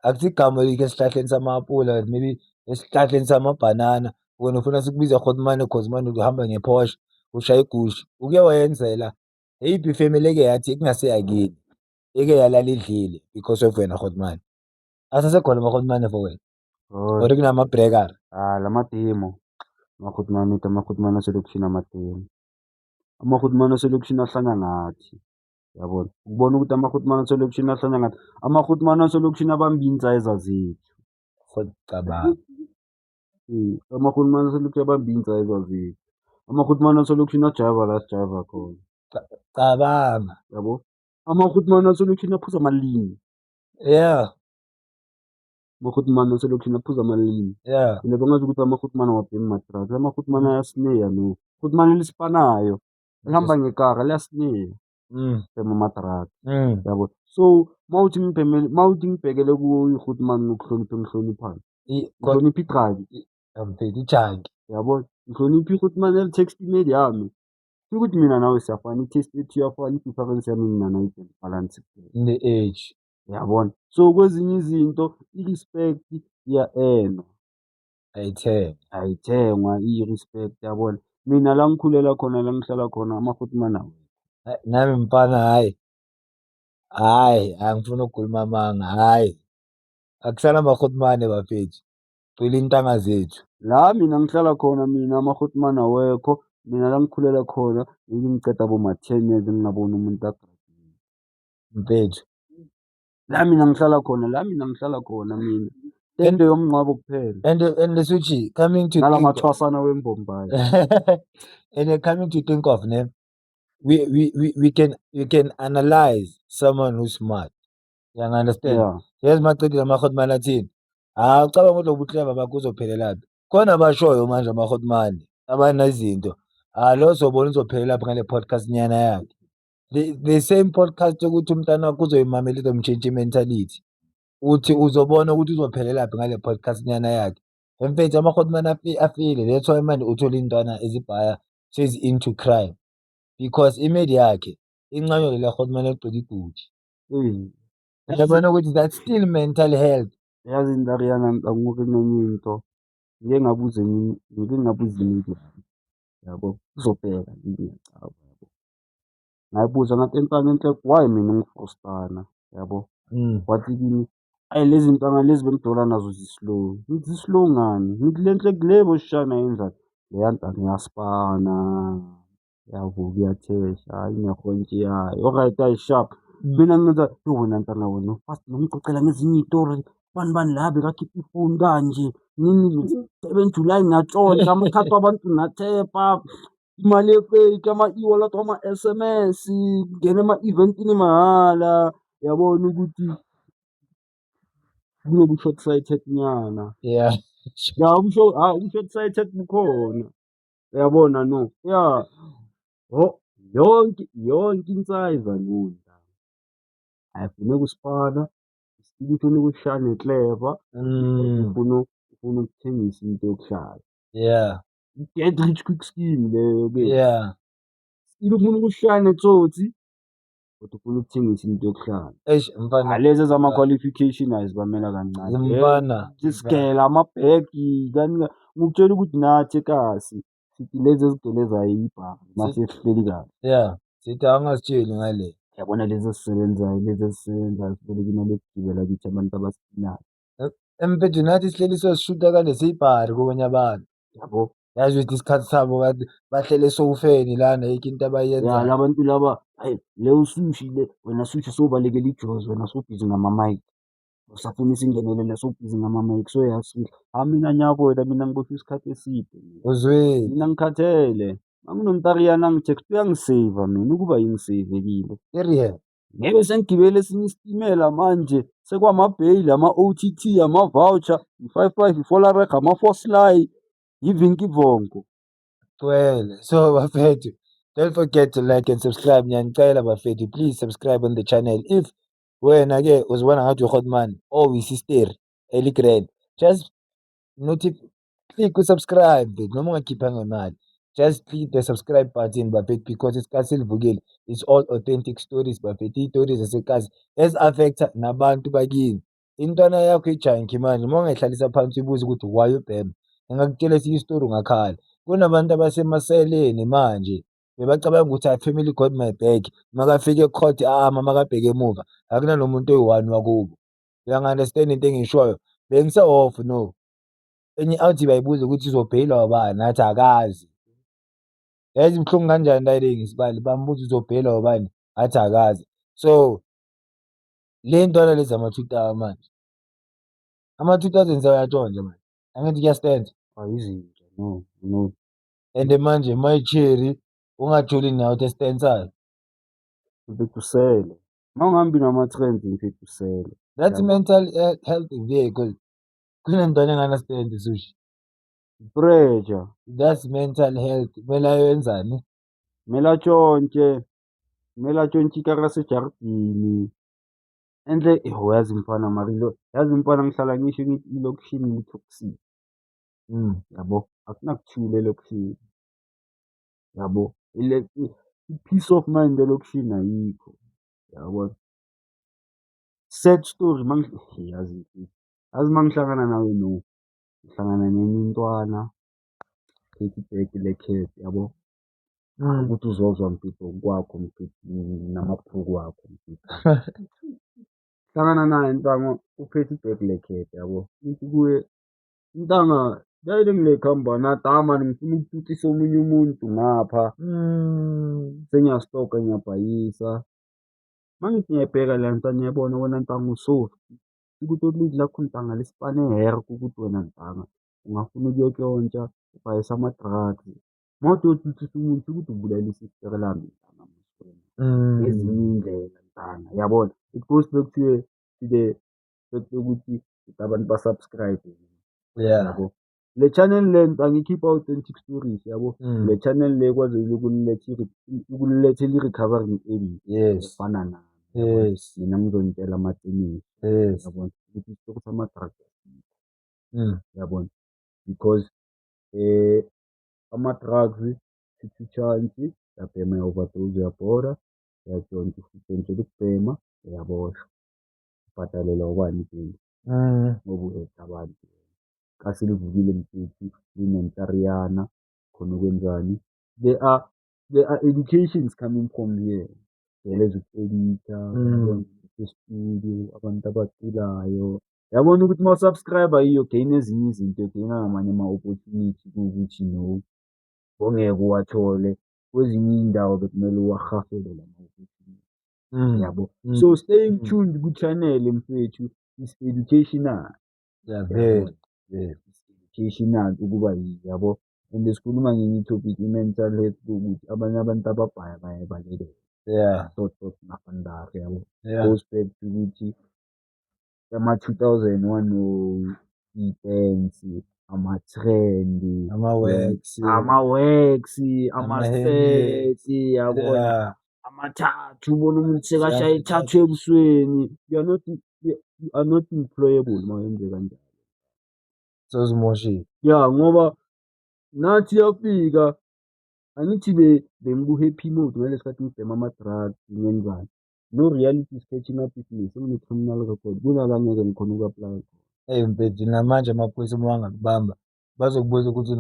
[SPEAKER 2] Akuthi igama elikho esihlahleni sama-apula maybe esihlahleni samabhanana, wena ufuna sikubize hotman cause manje uhamba nge-Porsche ushaya i-Gucci. Uke wayenzela eyiphi ifemeli eke yathi kungaseyakini eke yalala idlile because of wena hotman? Asasekhona ama-hotman for wena or kunama-breaker?
[SPEAKER 3] Ah, lamademo. Ama-hotman ethu, ama-hotman aselokishini amademo. Ama-hotman aselokishini ahlanya ngathi. Yabona, ukubona ukuthi ama-hotman aselokishini ahlanya ngathi. Ama-hotman aselokishini abamba iy'nsayeza zethu.
[SPEAKER 2] Cabanga.
[SPEAKER 3] Ama-hotman aselokishini abamba iy'nsayeza zethu. Ama-hotman aselokishini ajayiva la sijayiva khona.
[SPEAKER 2] Cabanga.
[SPEAKER 3] Yabo, ama-hotman aselokishini aphuza ama-lean. Ama-hotman aselokishini aphuza ama-lean. Mina bengazi ukuthi ama-hotman awabhemi ma-drugs. Ama-hotman ayasineya no. Futhi manje lisipanayo lihamba ngekara liyasinika bhema ama-drugs yabo. So mawuthi ngibhemele, mawuthi ngibhekele kuwo ukuthi mani ngokuhlonipha engihloniphayo, ngihlonipha i-drug.
[SPEAKER 2] Mfethu i-junkie.
[SPEAKER 3] Yabo, ngihlonipha ukuthi manje le-text imedi yami ukuthi mina nawe siyafana, i-taste yethu iyafana, i-difference yami mina nawe i-balance kuphela.
[SPEAKER 2] In the age.
[SPEAKER 3] Yabona, so kwezinye izinto i-respect iya-earn-wa.
[SPEAKER 2] Ayithengwa.
[SPEAKER 3] Ayithengwa i-respect, yabona. Mina la ngikhulela khona, la ngihlala khona ama-grootman awekho.
[SPEAKER 2] Nami mfana, hhayi, hhayi, angifuni ukukhuluma amanga, hhayi, akusana ma-grootman bafethu, gcwele iy'ntanga zethu.
[SPEAKER 3] La mina ngihlala khona mina ama-grootman awekho, mina la ngikhulela khona maybe ngiceda boma-10 years ngingaboni umuntu.
[SPEAKER 2] Mfethu.
[SPEAKER 3] La mina ngihlala khona, la mina ngihlala khona mina. Tende yomngcwabo kuphela.
[SPEAKER 2] And Suchi, coming to
[SPEAKER 3] Nala
[SPEAKER 2] think
[SPEAKER 3] mathwasana wembombayi.
[SPEAKER 2] And coming to think of, ne, we can analyze someone who's smart. You understand?
[SPEAKER 3] Yeah.
[SPEAKER 2] Yazi maqedile ama-grootman athini? Hawu, ucabanga ukuthi lobu clever bakho uzophelelaphi? Khona abashoyo manje ama-grootman abanezinto. Ah, lo zobona uzophelelaphi ngale podcast nyana yakhe. The same podcast yokuthi umntana wakho uzoyimamela izomtshintsha i-mentality. Uthi uzobona ukuthi uzophelelaphi ngale podcast nyana yakhe. Mfethu ama-grootman afile, that's why manje uthola iy'ntwana ezibhaya sezi into crime. Because imedi yakhe incanywe lela grootman eligcwele iGucci. Uyabona ukuthi that's still mental health.
[SPEAKER 3] Yazi Ndariyana, ngicabanga enye into. Ngike ngabuza enye, ngike ngabuza imedi yami, yabo, uzobheka ngiyacaba, yabo. Ngayibuza ngathi entwana enhle, why mina ungifrostana, yabo. Wathi kimi, ayi lezi ntwana lezi bengijola nazo zi-slow. Ngithi zi-slow ngani? Ngithi le nhle le boshana yenzani? Leya ntwana iyaspana, iyavuka iyathesha, inehontshi yayo. Alright, ayi sharp. Mina ngenza, yo wena ntwana wena fast ngicocela ngezinye iy'tori. Bani bani la bekakhipha ifoni kanje. Nini 7 July ngiyatshontsha amakhadi wabantu ngathepha. Imali e-fake, ama-e-wallet wama-S_M_S, ngena ema-event-ini mahhala. Yabona ukuthi kunobu-short sighted nyana. Ya ubu-short sighted bukhona. Uyabona no? Ya. Yonke yonke insiza no. Ayifuni ukusipana, ifuna ukushaya ne-clever, ufuna ukuthengisa into yokuhlala. Get rich quick scheme leyo-ke. Ufuna ukushaya netsotsi, kodwa ufuna ukuthengisa into yokuhlala.
[SPEAKER 2] Eish mfana.
[SPEAKER 3] Lezi ezama-qualification ayizibamela kancane.
[SPEAKER 2] Mfana.
[SPEAKER 3] Sigela amabhegi kani, ngikutshela ukuthi nathi ekasi sithi lezi ezigelezayo ibhari mase sihleli kahle.
[SPEAKER 2] Yeah. Sithi awungasitsheli ngale.
[SPEAKER 3] Yabona lezi ezisebenzayo, lezi ezisebenzayo siboleka imali yokugibela kithi abantu abasinayo.
[SPEAKER 2] Mfethu nathi sihleli siyosishuta kanje siyibhari kokunye abantu.
[SPEAKER 3] Yabo.
[SPEAKER 2] Yazi ukuthi isikhathi sabo kade bahlele esofeni lana ayikho into
[SPEAKER 3] Ya
[SPEAKER 2] abayenzayo.
[SPEAKER 3] la bantu laba, hayi leyo sushi le, wena sushi sowubalekela ijozi wena sowubhizi ngama-mic. Usafuna isingenelele sowubhizi ngama-mic soyasihla. Ha mina ngiyabola mina ngiboshwe isikhathi eside.
[SPEAKER 2] Uzwile.
[SPEAKER 3] Mina ngikhathele. Manginomntariyana angi-text uyangiseva mina ukuba yingisevekile.
[SPEAKER 2] I-rehab.
[SPEAKER 3] Ngeke sengigibele esinye isitimela manje sekwama-bail, ama-O_T_T, ama-voucher, i-five five, i-four ama-four sly, ivinkivonko.
[SPEAKER 2] Gcwele. So bafethu, don't forget to like and subscribe. Ngiyanicela bafethu, please subscribe on the channel. If wena ke uzibona ngathi u-hotman or uyisister eli-grand, just click u-subscribe noma ungakhiphanga imali. Just click the subscribe button bafethu because isikhathi selivukile. It's all authentic stories bafethu. Iy'tori zasekasi ezi-affect-a nabantu bakini. Intwana yakho i-junkie manje uma ungayihlalisa phansi uyibuze ukuthi why ubhema, ingakutshela esinye isitori ungakhala. Kunabantu abasemaseleni manje bebacabanga ukuthi I family got my back. Makafika e-court ama makabheka emuva akunanomuntu oyi-one wakubo. Uyangi-understand into engiyishoyo? Bengise-off no. Enye i-out bayibuza ukuthi izobheyilwa ubani, athi akazi. Yazi ibuhlungu kanjani la le ngesibali, bambuza uzobheyilwa ubani, athi akazi. So le ntwana lezi zama-2000 manje, ama-2000 sewayatshontsha manje, angithi kuyastensa.
[SPEAKER 3] Izinja no no.
[SPEAKER 2] And manje mayi-cherry ungatholi nawe ukuthi estensayo.
[SPEAKER 3] Mfethu usele. Uma ungahambi nama-trends mfethu usele.
[SPEAKER 2] That's mental health vehicle. Kunentwana engana-stand sushi.
[SPEAKER 3] Pressure.
[SPEAKER 2] That's mental health. Kumele ayenzani?
[SPEAKER 3] Kumele atshontshe, kumele atshontshe ikarasi ejardini. Enhle yazi mfana mara yazi mfana ngihlala ngisho ngithi ilokishini li-toxic. Yabo, akunakuthula elokishini, yabo. I-peace of mind elokishini ayikho, yabona. Sad story yazi yazi mangihlangana nawe no, ngihlangana nenye intwana phethe ibhegi le-cap, yabo. Ukuthi uzozwa mfethu kwakho mfethu namabhruku wakho mfethu. Hlangana naye ntanga uphethe ibhegi le-cap, yabo. Ngithi kuye, ntanga vele ngile khamba nathi, ha mani ngifuna ukuthuthisa omunye umuntu ngapha. Sengiya-stock-a ngiyabhayisa. Mangithi ngiyayibheka le ntwana ngiyayibona wena ntanga usoft. Ukuthi olady lakho ntanga lisipane herk ukuthi wena ntanga ungafuna ukuyotshontsha, ubhayisa ama-drugs. Mawuthi uyothuthisa umuntu ukuthi ubulala i-sister lami ntanga ngezinye iy'ndlela ntanga, yabona. It goes back to the fact yokuthi abantu ba-subscribe, yabo. Le channel le ntanga i-keep authentic stories, yabo. Le channel le ikwazile ukulethela i-recovering addict efana nami. Mina ngizonitshela amaqiniso, yabona, ukuthi isitori sama-drugs asikho, yabona, because ama-drugs thatha i-chance, uyabhema uya-overdose, uyabhora, uyatshontsha, utshontshela ukubhema, uyaboshwa. Ubhadalelwa ubani ibheyili? Ngoba u-hurt abantu. Kasi livukile mfethu linentariyana khona ukwenzani. There are educations coming from here. Vele ezoku-edit-a, e-studio, abantu abaculayo. Uyabona ukuthi uma-subscribe-a yiyo gain ezinye izinto, u-gain-a namanye ama-opportunity kuwukuthi no, ongeke uwathole. Kwezinye iy'ndawo bekumele uwahafele lama-opportunity, yabo. So staying tuned ku-channel mfethu is educational.
[SPEAKER 2] Yeah, very, very.
[SPEAKER 3] It's educational ukuba yabo. And sikhuluma ngenye i-topic i-mental health ukuthi abanye abantu ababhaya bayayibalekela. Tot tot yabo. Goes back to ukuthi ama-2001 i-dance, ama-trend,
[SPEAKER 2] Ama-wax.
[SPEAKER 3] Ama-wax, ama-sets, yabona, ama-tattoo, ubone umuntu sekashaya i-tattoo ebusweni. You are not employable uma wenze kanjalo.
[SPEAKER 2] Sewuzimoshile.
[SPEAKER 3] Ya, ngoba nathi yafika, angithi bengiku-happy mode ngalesi sikhathi ngibhema ama-drugs ngenzani. No, reality is catching up with me, sengine-criminal record, kunala ngeke ngikhone uku-apply-a khona.
[SPEAKER 2] Eyi mfethu, namanje amaphoyisa uma wangakubamba bazokubuza ukuthi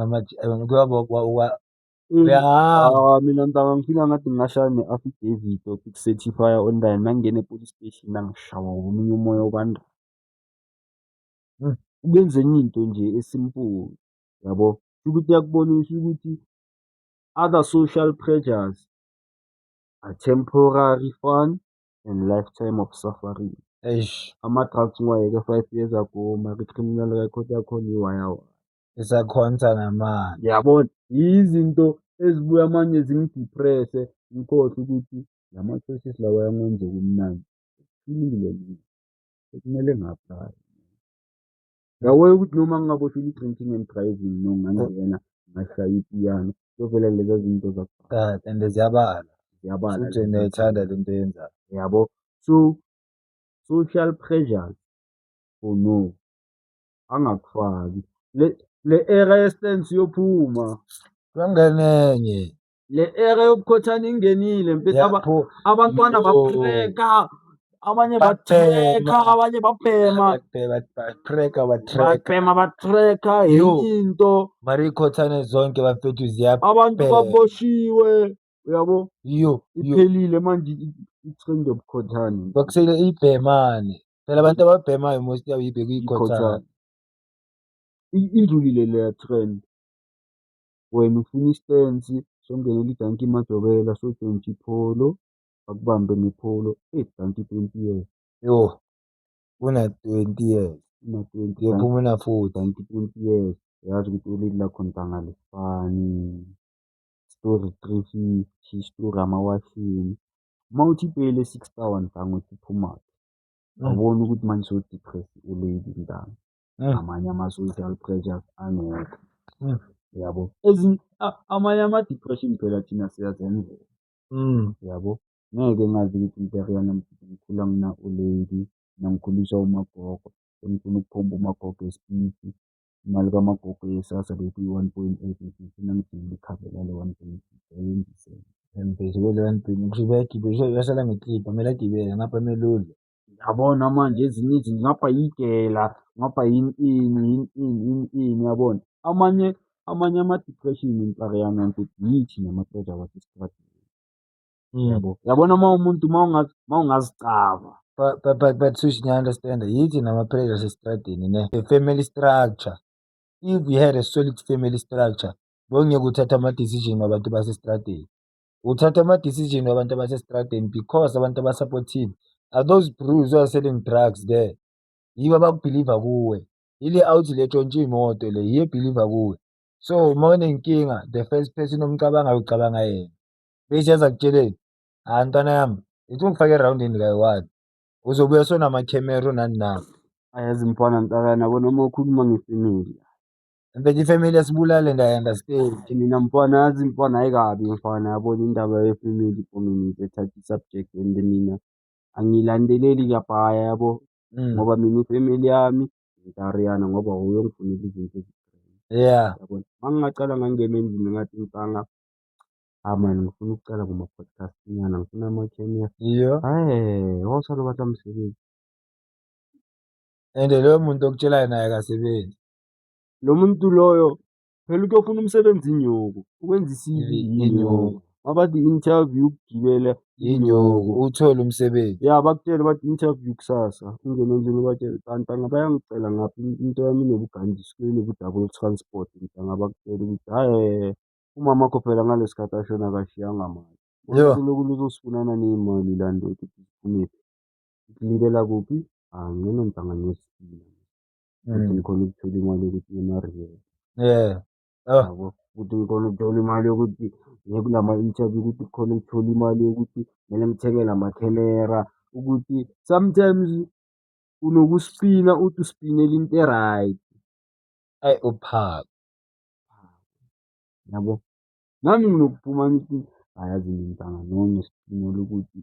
[SPEAKER 2] uyahamba.
[SPEAKER 3] Ah, mina ntanga ngifila ngathi ngingashaya ne-affidavit of uku-certify-a online, mangingena e-police station angishawa omunye umoya obandayo. Ukwenza enye into nje e-simple, yabo, ukuthi iyakubonisa ukuthi other social pressures are temporary fun and lifetime of suffering.
[SPEAKER 2] Eish.
[SPEAKER 3] Ama-drugs ngiwayeke 5 years ago, mara i-criminal record yakhona iwayawaya.
[SPEAKER 2] Isakhonsa namanje.
[SPEAKER 3] Yabona, izinto ezibuya manje zingi-depress-e, ngikhohlwe ukuthi lama-choices lawa angenza okumnandi. Kuphilile mina, sekumele ngi-apply-e. Uyabona ukuthi noma ngingaboshelwa i-drinking and driving, no ngangena ngashaya ipiyano, kuyovela leza zinto zakuqala.
[SPEAKER 2] And ziyabala.
[SPEAKER 3] Ziyabala.
[SPEAKER 2] Futhi uyayithanda lento oyenzayo.
[SPEAKER 3] Yabo. So, social pressures or no, angakufaki. Le era ye-stance iyophuma.
[SPEAKER 2] Kuyongenenye.
[SPEAKER 3] Le era yobukhothana ingenile mfethu, abantwana ba-crack-a, abanye ba-track-a, abanye babhema.
[SPEAKER 2] Ba-crack-a, ba-track-a.
[SPEAKER 3] Babhema ba-track-a,
[SPEAKER 2] Yo.
[SPEAKER 3] Enye into.
[SPEAKER 2] Mara iy'khothane zonke bafethu
[SPEAKER 3] Abantu
[SPEAKER 2] ziyabhema.
[SPEAKER 3] Baboshiwe, uyabo?
[SPEAKER 2] Yo, yo.
[SPEAKER 3] Iphelile manje i-trend yobukhothane.
[SPEAKER 2] Kwakusele ibhemane. Phela abantu ababhemayo most yabo bekuyikhothane.
[SPEAKER 3] Ikhothane. Indlulile leya trend. Wena ufuna i-stance, songenela i-Dankie Madobela, sotshontsha i-Polo, bakubambe nge-Polo, eyi dankie 20 years.
[SPEAKER 2] Yo, una-20 years.
[SPEAKER 3] Una-20.
[SPEAKER 2] Uyophuma una-40.
[SPEAKER 3] Dankie 20 years. Uyazi ukuthi olady lakho ntanga alifani. Story 350, story amawashini. Uma uthi ibhele 6,000 ntanga uthi uphumaphi? Awuboni ukuthi manje sewu-depress olady ntanga. Amanye ama-social pressures angekho. Yabo, amanye ama-depression phela thina siyazenzela. Yabo, ngeke ngazi ukuthi Nteriana ngikhula ngina-olady, mina ngikhuliswa umagogo, sengifuna ukukhomba umagogo esipiti. Imali kamagogo ye-SASSA bekuyi-1.8, ngifuna ngithengele ikhavela le 1.8 ayenzisele.
[SPEAKER 2] Mfethu kule 1.8 bayagibela uyasala nge-clip kumele agibele ngapha kumele udle.
[SPEAKER 3] Yabona manje ezinye izinto ngapha yigela, ngapha yini ini, yini ini, yini ini, yabona. Amanye ama-depression Nteriana mfethu yithi nama-pressure wasestradini. Yabo, yabona uma umuntu uma ungazicaba.
[SPEAKER 2] But Swish, ngiya-understand yithi nama-pressure asestradini ne. The family structure. If we had a solid family structure, bowungeke uthathe ama-decision wabantu basestradini. Uthatha ama-decision wabantu abasestradini because abantu aba-supportive are those bros who are selling drugs there. Yibo abaku-believe-a kuwe. Ile out le etshontshe imoto le yiyo e-believe-a kuwe. So uma unenkinga the first person omcabangayo ucabanga yena. Bese aza kutsheleni, hayi ntwana yami, ithi ungifake erawundini kayi-one. Uzobuya sewunamakhemera unani nani.
[SPEAKER 3] Ayazi mfana Ntakana, yabona uma ukhuluma nge-family.
[SPEAKER 2] Mfethu i-family yasibulala and I understand.
[SPEAKER 3] Mina mfana, yazi mfana, hhayi kabi mfana, yabona indaba ye-family for mina it's a touchy subject and mina angiyilandeleli kabhaya yabo. Ngoba mina i-family yami ngitariyana ngoba wuye ongifunela izinto yabona. Uma ngingacala ngangena endlini ngathi mfana, ah man ngifuna ukucala kuma-podcast nyana, ngifuna ama-camera.
[SPEAKER 2] Iyo.
[SPEAKER 3] Hhayi, wawusale batla msebenzi.
[SPEAKER 2] And loyo muntu okutshelayo naye akasebenzi.
[SPEAKER 3] Lo muntu loyo phela ukuyofuna umsebenzi inyoko, ukwenza i-C_V inyoko, mabathi i-interview ukugibela
[SPEAKER 2] inyoko, uthole umsebenzi.
[SPEAKER 3] Ya bakutshele bathi interview kusasa, ungene endlini ubatshele ntanga bayangicela ngapha into yami inobugandiso inobu-double transport ntanga bakutshele ukuthi hhayi umamakho phela ngalesi sikhathi ashona akashiyanga mali.
[SPEAKER 2] Yo.
[SPEAKER 3] Uloku uzosifunana ney'mali la ndoda ukuthi ziphumephi. Ukulindela kuphi? Ah ngcono ntanga ngiyosipina ukuthi ngikhone ukuthola imali yokuthi ngiye ema-rehab.
[SPEAKER 2] Oh.
[SPEAKER 3] Yabo, ukuthi ngikhone ukuthola imali yokuthi ngiye kulama-interview, ukuthi ngikhone ukuthola imali yokuthi kumele ngithenge lamakhemera, ukuthi sometimes unokuspina uthi uspinela into e-right.
[SPEAKER 2] Ayi uphako.
[SPEAKER 3] Yabo, nami nginokuphuma ngithi hhayi yazi mina ntanga no ngispinela ukuthi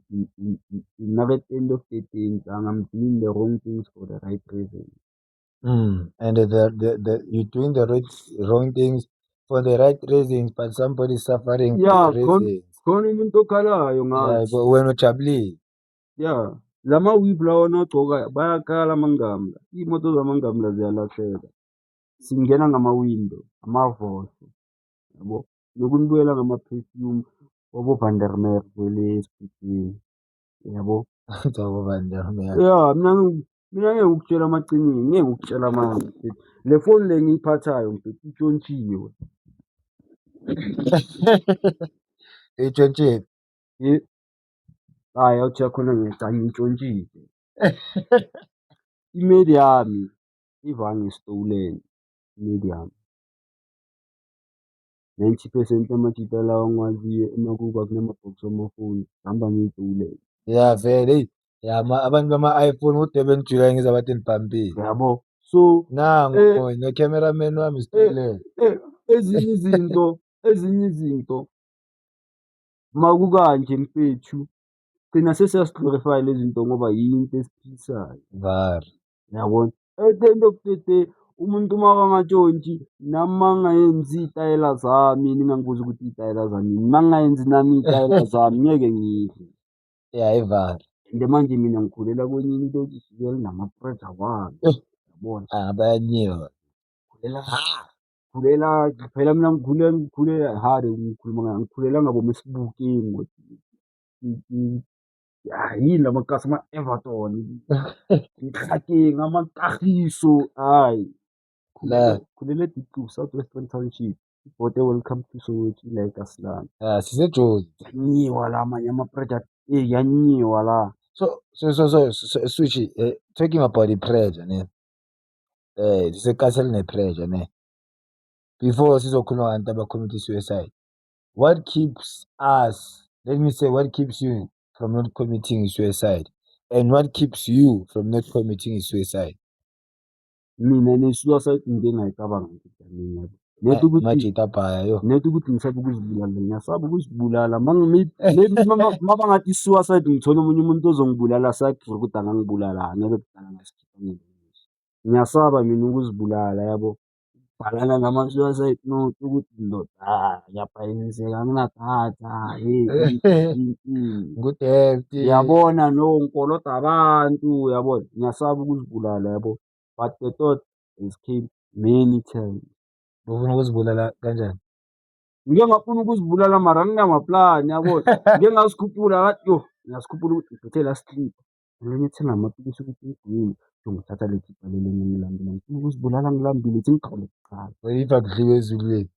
[SPEAKER 3] mara at the end of the day ntanga I'm doing the wrong things for the right reason.
[SPEAKER 2] And the you're doing the right wrong things for the right reasons, but somebody is suffering for
[SPEAKER 3] Yeah,
[SPEAKER 2] the reasons.
[SPEAKER 3] Khona umuntu okhalayo ngathi.
[SPEAKER 2] Yeah, wena ujabulile.
[SPEAKER 3] Yeah, lama weave lawa nawugcoka bayakhala amangamla. Iy'moto zamangamla ziyalahleka. Singena ngama-window, amavoso, yabo. Nokunibuyela ngama-perfume wabo Van der Merwe le esibhedlela, yabo.
[SPEAKER 2] Ngabo Van der Merwe.
[SPEAKER 3] Yeah, mina ngeke ngikutshele amaqiniso, ngeke ngikutshele amanga mfethu. Le phone le engiyiphathayo mfethu intshontshiwe.
[SPEAKER 2] Intshontshiwe?
[SPEAKER 3] Hhayi awuthi yakhona ngiyacha ngiyintshontshile. Imeli yami ivange stolen, imeli yami. 90% yamajita lawa engiwaziyo emakubo akunama-box wamafoni, hamba ngeyi-stolen.
[SPEAKER 2] Yeah, vele eyi ya abantu bama-iPhone ku-Durban July ngizwa bathi nibhampile.
[SPEAKER 3] Yabo, so
[SPEAKER 2] Nangu no-cameraman wami stolen.
[SPEAKER 3] Ezinye izinto makukanje mfethu gcina sesiyazi-glorify lezi zinto ngoba yinto esiphisayo.
[SPEAKER 2] Var.
[SPEAKER 3] Yabona, at the end of the day umuntu makangatshontshi nami mangingayenzi iy'tayela zami ningangibuzi ukuthi iy'tayela zami yini, mangingayenzi nami iy'tayela zami ngeke ngidle.
[SPEAKER 2] Yeah, ivar.
[SPEAKER 3] And manje mina ngikhulela kwenye ilokishi elinama-pressure wami, yabona.
[SPEAKER 2] Ah, bayanyiwa.
[SPEAKER 3] Ngikhulela ngikhulela phela mina ngikhule hard ngikhuluma ngikhulela ngabo Mesibukeng yini lamakasi ama-Everton, Ntlhakeng, ama-Kagiso, hhayi.
[SPEAKER 2] La.
[SPEAKER 3] Khulele e-Diepkloof, South Western Township. Ibhode welcome to Soweto like aslan.
[SPEAKER 2] Ah, siseJozi.
[SPEAKER 3] Kuyanyiwa la amanye ama-pressure, eh kuyanyiwa la.
[SPEAKER 2] So Switch, talking about the pressure ne. Sisekasi eline-pressure ne. Before sizokhuluma ngabantu aba-commit suicide. What keeps us, let me say, what keeps you from not committing suicide? And what keeps you from not committing suicide?
[SPEAKER 3] Mina ne-suicide into engingayicabanga nje yabo. Not ukuthi
[SPEAKER 2] Majita abhaya yo.
[SPEAKER 3] Not ukuthi ngisaba ukuzibulala, ngiyasaba ukuzibulala. Maybe mabangathi i-suicide, ngithola omunye umuntu ozongibulala, sagree ukuthi angangibulala, angeke kudala ngasikhipha. Ngiyasaba mina ukuzibulala, yabo. Bhalana nama-suicide note ukuthi ndoda, ah, ngiyabhayiziseka, anginadatha, hey, ini, ini.
[SPEAKER 2] Ngu-debt.
[SPEAKER 3] Uyabona, no, ngikoloda abantu, uyabona, ngiyasaba ukuzibulala, yabo, but the thought has came many times.
[SPEAKER 2] Ufuna ukuzibulala kanjani?
[SPEAKER 3] Ngike ngafuna ukuzibulala mara nginamaplani, yabona. Ngike ngasikhuphula, ngathi yo, ngiyasikhuphula ukuthi ngiphethe la slipper, ngilonye ethenga amapilisi ukuthi ngigwine, ngithatha le khipha leli ngilambile, ngifuna ukuzibulala ngilambile, ithi ngiqale kuqala.
[SPEAKER 2] What if akudliwe ezulwini?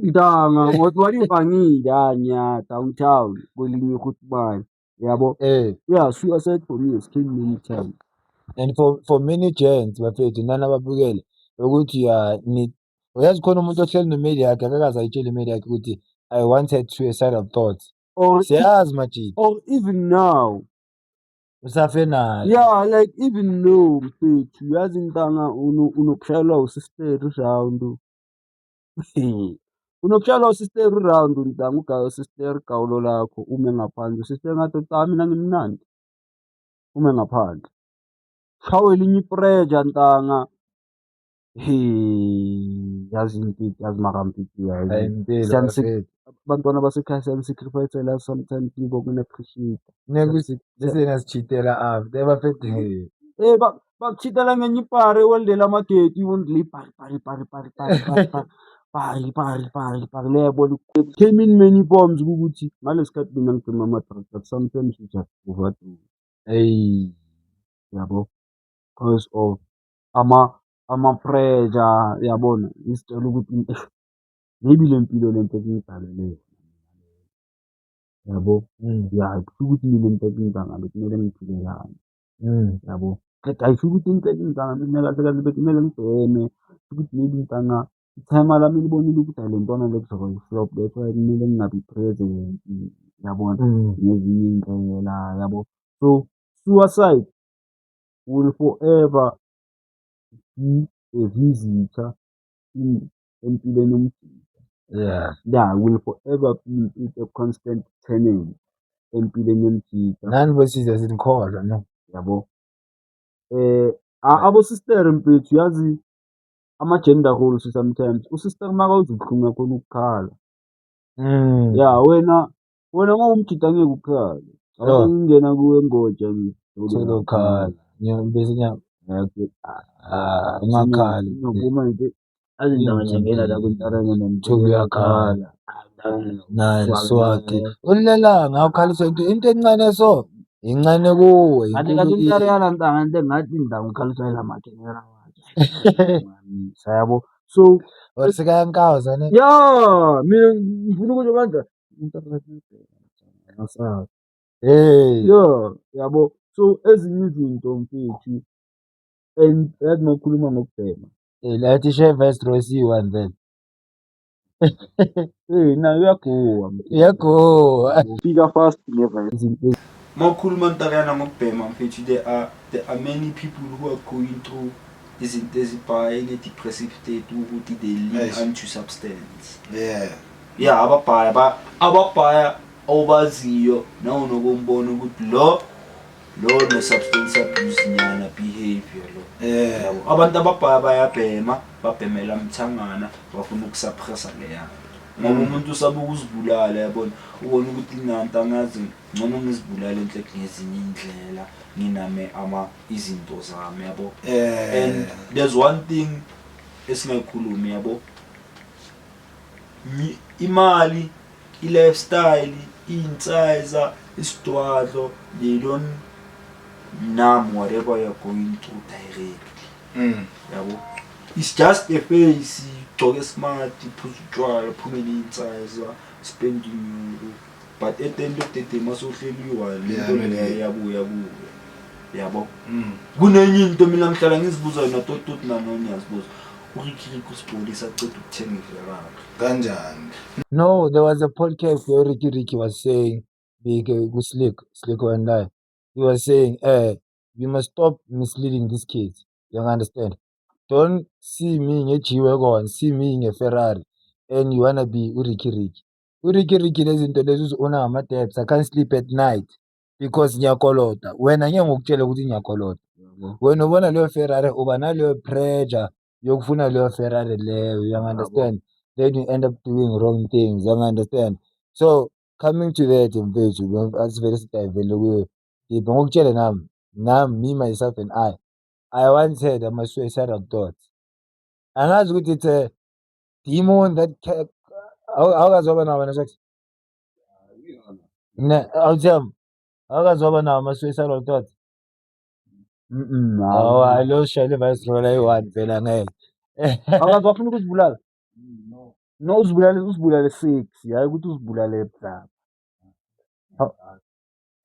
[SPEAKER 3] Ntanga ngothi what if angidli, ah, ngiya downtown kwelinye ihutubane, yabo. Yeah, suicide for me has came many times.
[SPEAKER 2] And for many gents, bafethu, nani ababukele ukuthi ya ni uyazi khona umuntu ohleli nomeli yakhe akakaze ayitshele imeli yakhe ukuthi I once had suicidal thoughts.
[SPEAKER 3] Or
[SPEAKER 2] Siyazi, majita.
[SPEAKER 3] Or even now.
[SPEAKER 2] Usafe nayo.
[SPEAKER 3] Yeah, like even now, mfethu, yazi ntanga, unokushayelwa usister round. Unokushayelwa usister round, ntanga, ugaya usister igawulo lakho, ume ngaphandle. Usister ngathi cha, mina ngimnandi. Ume ngaphandle. Shawe elinye i-pressure, ntanga. Hey, yazi mfethu, yazi mara mfethu, yazi.
[SPEAKER 2] Hayi, impilo, bafethu.
[SPEAKER 3] Abantwana basekhaya siyani-sacrifice sometimes, nibo kuni-appreciate.
[SPEAKER 2] Bese nasichitela after, bafethu.
[SPEAKER 3] Eh, bakuchitela ngenye ipari ewendela amageti, wendela ipari pari pari pari pari pari pari pari pari pari pari, leyabona. Came in many forms ukuthi ngalesi mina ngibhema ama-drugs, but sometimes you just overdose.
[SPEAKER 2] Hey.
[SPEAKER 3] Yabo, because of ama-pressure, yabona, ngisitshela ukuthi eish, maybe le mpilo lento ekungidalele yona, yabo. Ya, kusho ukuthi mina into ekungizangale kumele ngiphile kanje, yabo. Qeda ayisho ukuthi into ekungizangale mina kahle kahle bekumele ngibheme, kusho ukuthi maybe ntanga i-timer lami libonile ukuthi hhayi, le ntwana le kuzoba i-flop, that's why kumele ngingabi present, yabona, ngezinye iy'ndlela, yabo. So suicide will forever be a visitor in empilweni yomjita. Yeah, will forever be a constant tenant empilweni yomjita.
[SPEAKER 2] Nani bosiza sinikholwa no.
[SPEAKER 3] Yabo. Abo-sister mfethu, yazi ama-gender roles sometimes, usister makawuzwa ubuhlungu uyakhona ukukhala. Ya, wena mawumjita angeke ukhale.
[SPEAKER 2] No.
[SPEAKER 3] Ngingena kuwe ngoja.
[SPEAKER 2] Sezokhala. Bese nya ah, ungakhali.
[SPEAKER 3] Ngiyophuma nje azi indaba, ngiyangena la kwintaranyana.
[SPEAKER 2] Thuba uyakhala. Nayi swati. Ulilelanga ukhaliswa into encane so. Incane kuwe.
[SPEAKER 3] Kanti
[SPEAKER 2] inkulu
[SPEAKER 3] kathi
[SPEAKER 2] kimi.
[SPEAKER 3] Intariyana ntanga into engathi indaba ngikhaliswa yila makhenera wakhe. Yabo. So
[SPEAKER 2] Or sekayankawuza ne.
[SPEAKER 3] Ya, mina ngifuna ukuthi bandla ngasazi.
[SPEAKER 2] Hey.
[SPEAKER 3] Yeah, yabo. So ezinye izinto, mfethu, and yazi mawukhuluma ngokubhema.
[SPEAKER 2] Eh, lathi share verse row C1 then.
[SPEAKER 3] Eh, nayo uyagowa, mfethu.
[SPEAKER 2] Iyagowa.
[SPEAKER 3] Fika fast never. Izinto
[SPEAKER 1] Mawukhuluma ntakana ngokubhema, mfethu, there are many people who are going through izinto ezibhaye ne-depressive state ukuthi they lean
[SPEAKER 4] Eish.
[SPEAKER 1] onto substance. Yeah, ababhaya ababhaya obaziyo nawunokumbona ukuthi lo no-substance abuse nyana behavior lo. Yabo, abantu ababhaya bayabhema, babhemela mthangana, bafuna ukusuppressa leya ngoba umuntu usaba ukuzibulala, yabona, ubona ukuthi nanto angazi ngcono ngizibulale enhle ngezinye iy'ndlela, nginame ama izinto zami, yabo. And there's one thing esingayikhulumi, yabo. Imali, i-lifestyle, iy'nsiza, isidwadlo, they don't numb whatever you're going through directly, yabo. It's just a face, ugcoke smart, phuza utshwala, uphume ney'nsiza, spend inyuku, but at the end of the day mase uhleli one lento leya iyabuya kuwe, yabo. Kunenye into mina ngihlala ngizibuza yona, tototi nanonyazibuza, uRicky Rick usibholisa aceda ukuthenga iFerrari.
[SPEAKER 4] Kanjani?
[SPEAKER 2] No, there was a podcast where Ricky Ricky was saying, big Slick, Slick one lie. He was saying, we must stop misleading these kids. You understand? Don't see me nge-G-Wagon, see me nge-Ferrari and you wanna be uRicky Ricky. URicky Ricky lezi zinto lezi uzi-own-a ngama-debts. I can't sleep at night because ngiyakolota. Wena ngeke ngikutshele ukuthi ngiyakolota. Wena ubona leyo Ferrari, uba naleyo pressure yokufuna leyo Ferrari leyo, you understand? Then you end up doing wrong things, you understand? So coming to that, mfethu, asivele si-dive-ele kuyo deep. Ngokutshele nami, me, myself and I once had ama-suicidal thoughts. Angazi ukuthi it's a demon that awukaze waba nawo wena, Swax? Ne, awuthemba, awukaze waba nawo ama-suicidal thoughts? Hawu, hayi, lo sishayele i-Viceroy ayi-one vele, angeke.
[SPEAKER 3] Akaze wafuna ukuzibulala? No, uzibulale, uzibulale six, hayi ukuthi uzibulale bla.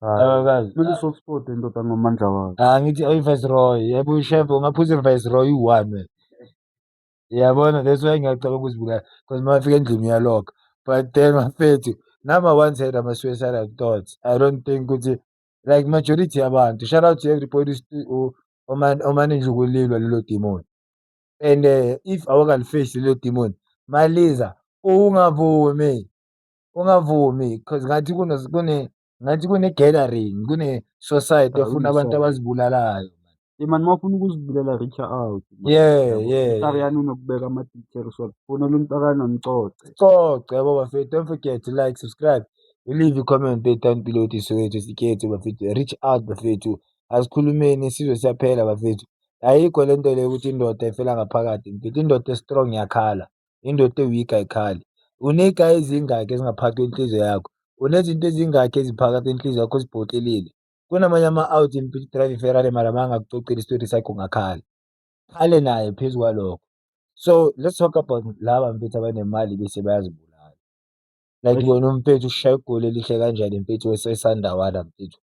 [SPEAKER 2] Awukazi?
[SPEAKER 3] Kumele soft spot indoda ngamandla wayo.
[SPEAKER 2] Ah, ngithi i-Viceroy, yebo ushembe, ungaphuza i-Viceroy uyi-one wena. Yabona, that's why ngiyacabanga ukuzibulala because uma ngifika endlini uyalokha. But then bafethu, nami I once had ama-suicidal thoughts. I don't think ukuthi like majority yabantu, shout out to everybody o-manage ukulilwa lelo demon. And if awukali-face lelo demon, maliza ungavumi, ungavumi, because ngathi kune ngathi kune-gathering, kune-society efuna abantu abazibulalalayo.
[SPEAKER 3] Man, uma ufuna ukuzibulala, reach out. Umntakayani unokubeka ama-details wakhe, fonela umntakayani nicoce.
[SPEAKER 2] Coce yabo bafethu, don't forget to like, subscribe, leave a comment down below ukuthi Soweto sikhethu bafethu, reach out bafethu, asikhulumeni, isizwe siyaphela bafethu. Ayikho lento leyo ukuthi indoda ifela ngaphakathi mfethu, indoda e-strong iyakhala, indoda e-weak ayikhali. Uney'gayi ezingaki ezingaphakathi kwenhliziyo yakho? Unezinto ezingaki eziphakathi kwenhliziyo yakho ozibhoklelile? Kunamanye ama-out mfethu, drive i-Ferrari, mara mangakucocela isitori sakho ungakhala. Khale naye phezu kwalokho. So let's talk about laba mfethu abanemali bese bayazibulala. Like wena umfethu ushaya igoli elihle kanjani mfethu wesandawana mfethu.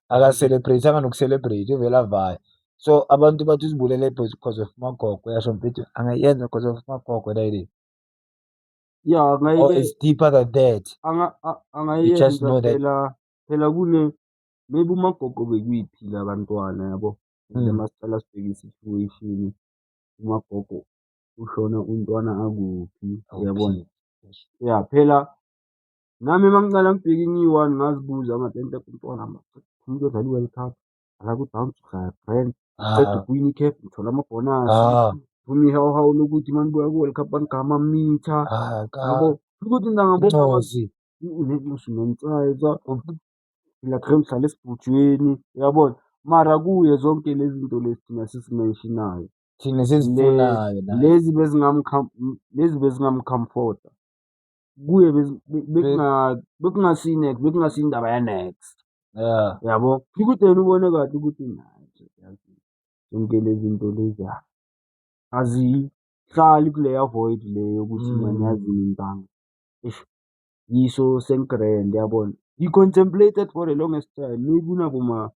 [SPEAKER 2] Aka-celebrate-anga noku-celebrate, uvele avaya. So abantu bathi uzibulele because of magogo, uyasho mfethu, angayenza because of magogo le.
[SPEAKER 3] Yeah.
[SPEAKER 2] Or it's deeper than that. You just
[SPEAKER 3] Angayenza
[SPEAKER 2] know that.
[SPEAKER 3] phela, phela kune maybe umagogo bekuyiphila abantwana yabo. And masicala sibheke i-situation, umagogo ushona umntwana akuphi, uyabona? Yeah, phela nami uma ngicala ngibheka ngiyi-one ngazibuza ngathi lento umntwana umuntu odlala i-World Cup, dlala ku-Downs, ushaya grand, uqeda ukuwina i-CAF, uthola amabhonasi, phuma ihawuhawu lokuthi manibuya ku-World Cup banigama amamitha, yabo. Ukuthi mina ngabona
[SPEAKER 2] Incozi.
[SPEAKER 3] Phela grand uhlala esibhujweni, uyabona? Mara kuye zonke lezi zinto lezi thina sesizi-mention-ayo,
[SPEAKER 2] Thina sesizifunayo naye.
[SPEAKER 3] Lezi bezingam-comfort-a kuye, bekungasi indaba ya-next. Yabo, ukuthi yena ubone kahle ukuthi yazi zonke lezi zinto lezi azihlali kuleya void le yokuthi man, yazini ntanga, eish, yiso sengi-grand, yabona. He contemplated for the longest time, maybe unaboma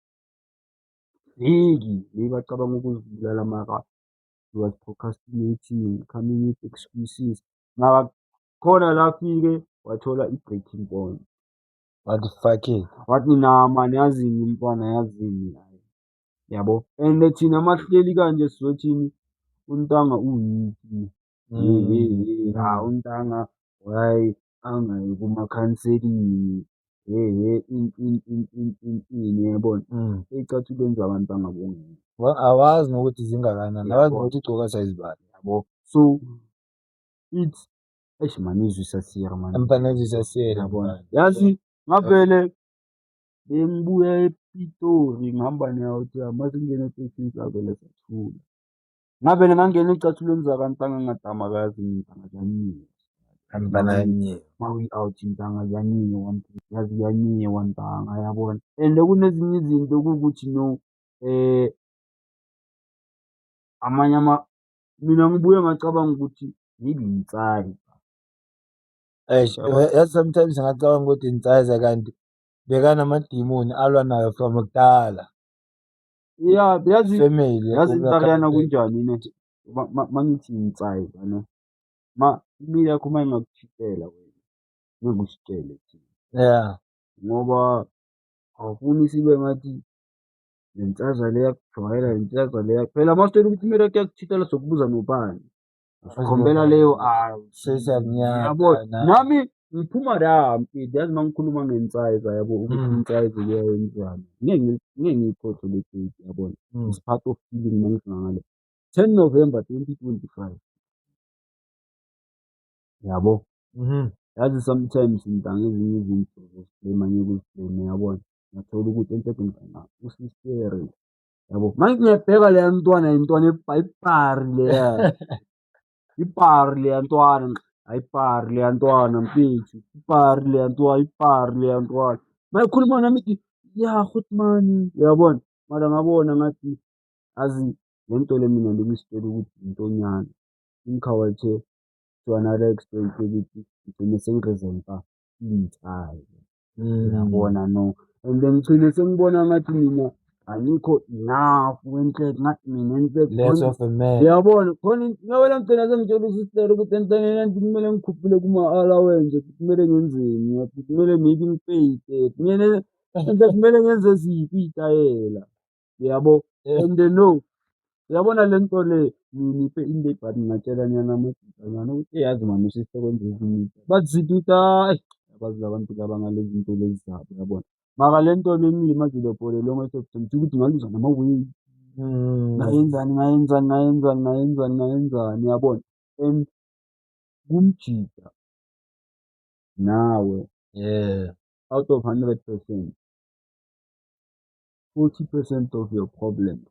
[SPEAKER 3] viki maybe acabanga ukuzibulala, mara he was procrastinating, coming with excuses. Mara khona la afike wathola i-breaking point.
[SPEAKER 2] Wathi fuck it.
[SPEAKER 3] Wathi na man, yazini mntwana, yazini, yabo. And thina masihleli kanje sizothini, untanga u-weak, he ha, untanga why angayi kuma-counselling, he he, ini ini ini ini ini ini, yabona. Ey'cathulweni zabantu angabongeki.
[SPEAKER 2] Awazi nokuthi zingakanani, awazi nokuthi ugcoka size bani.
[SPEAKER 3] Yabo, so it's, eish man, izwisa siyeri man.
[SPEAKER 2] Mfana, izwisa siyeri.
[SPEAKER 3] Yabona, yazi ngavele bengibuya ePitori ngihamba nayo, mase ngingena etekisini savele sathula. Ngavele ngangena ey'cathulweni zakantanga, ngathi amakazi ntanga, kuyanyiwa.
[SPEAKER 2] Mfana, yanyiwa.
[SPEAKER 3] Makuyi-out ntanga, kuyanyiwa, yazi kuyanyiwa ntanga, yabona. And kunezinye izinto kuwukuthi no, amanye ama, mina ngibuye ngacabanga ukuthi maybe inside.
[SPEAKER 2] Eish, yazi sometimes ngingacabanga ukuthi insiza, kanti bekanamadimoni alwa nayo from kudala.
[SPEAKER 3] Yeah, yazi
[SPEAKER 2] Family.
[SPEAKER 3] Yazi intakayana kunjani ne, mangithi inside ne, ma imini yakho uma ingakuchithela wena, ngeke usitshele thina. Ngoba awufuni sibe ngathi. Le nsizwa le iyakujwayela, le nsizwa leya. Phela uma ukuthi kumele kuyakuchithela sokubuza nobani. Usikhombela leyo
[SPEAKER 2] Sesiyakunyaka.
[SPEAKER 3] Yabo, nami ngiphuma la mfethu, yazi uma ngikhuluma ngensiza yabo ukuthi insiza iyayenzani. Ngeke ngiyikhohlwe le date yabona. It's part of healing uma ngifika ngale. 10 November 2025. Yabo. Yazi sometimes ntanga ezinye izinto uzozi-blame angeke uzi-blame yabona. Ngathola ukuthi enhlekweni usistere yabo. Manje ngiyabheka leya ntwana intwana ipari leya. Ipari leya ntwana, ayipari leya ntwana mfethu. Ipari leya ntwana, ipari leya ntwana. Mayikhuluma nami ithi ya Grootman, uyabona. Mara ngabona ngathi azi le nto le mina bengisitshela ukuthi intonyana. Ingikhawathe to another extent yokuthi ngigcine sengi-resent-a iy'nsayi. Uyabona no. And then ngigcine sengibona ngathi mina angikho enough enhle ngathi mina enhle
[SPEAKER 2] Less of a man.
[SPEAKER 3] Uyabona khona uyabona ngigcina sengitshela usistera ukuthi enhlekeni kumele ngikhuphule kuma-allowance, kumele ngenzeni, ngathi kumele maybe ngipeyite, kumele enhle kumele ngenze ziphi iy'tayela, uyabo. And then no, uyabona le nto le ngiphe into but ngingatshela nyana amadodanyana ukuthi yazi mani usiste kwenza ezinye into. Bathi ziphi ukuthi hayi abazi la bantu laba ngale zinto lezi zabo uyabona. Mara le nto le ngilimazile for the longest of time ukuthi ngaluza nama-weight. Ngayenzani ngayenzani ngayenzani ngayenzani ngayenzani uyabona. And kumjida nawe out of 100%, 40% of your problems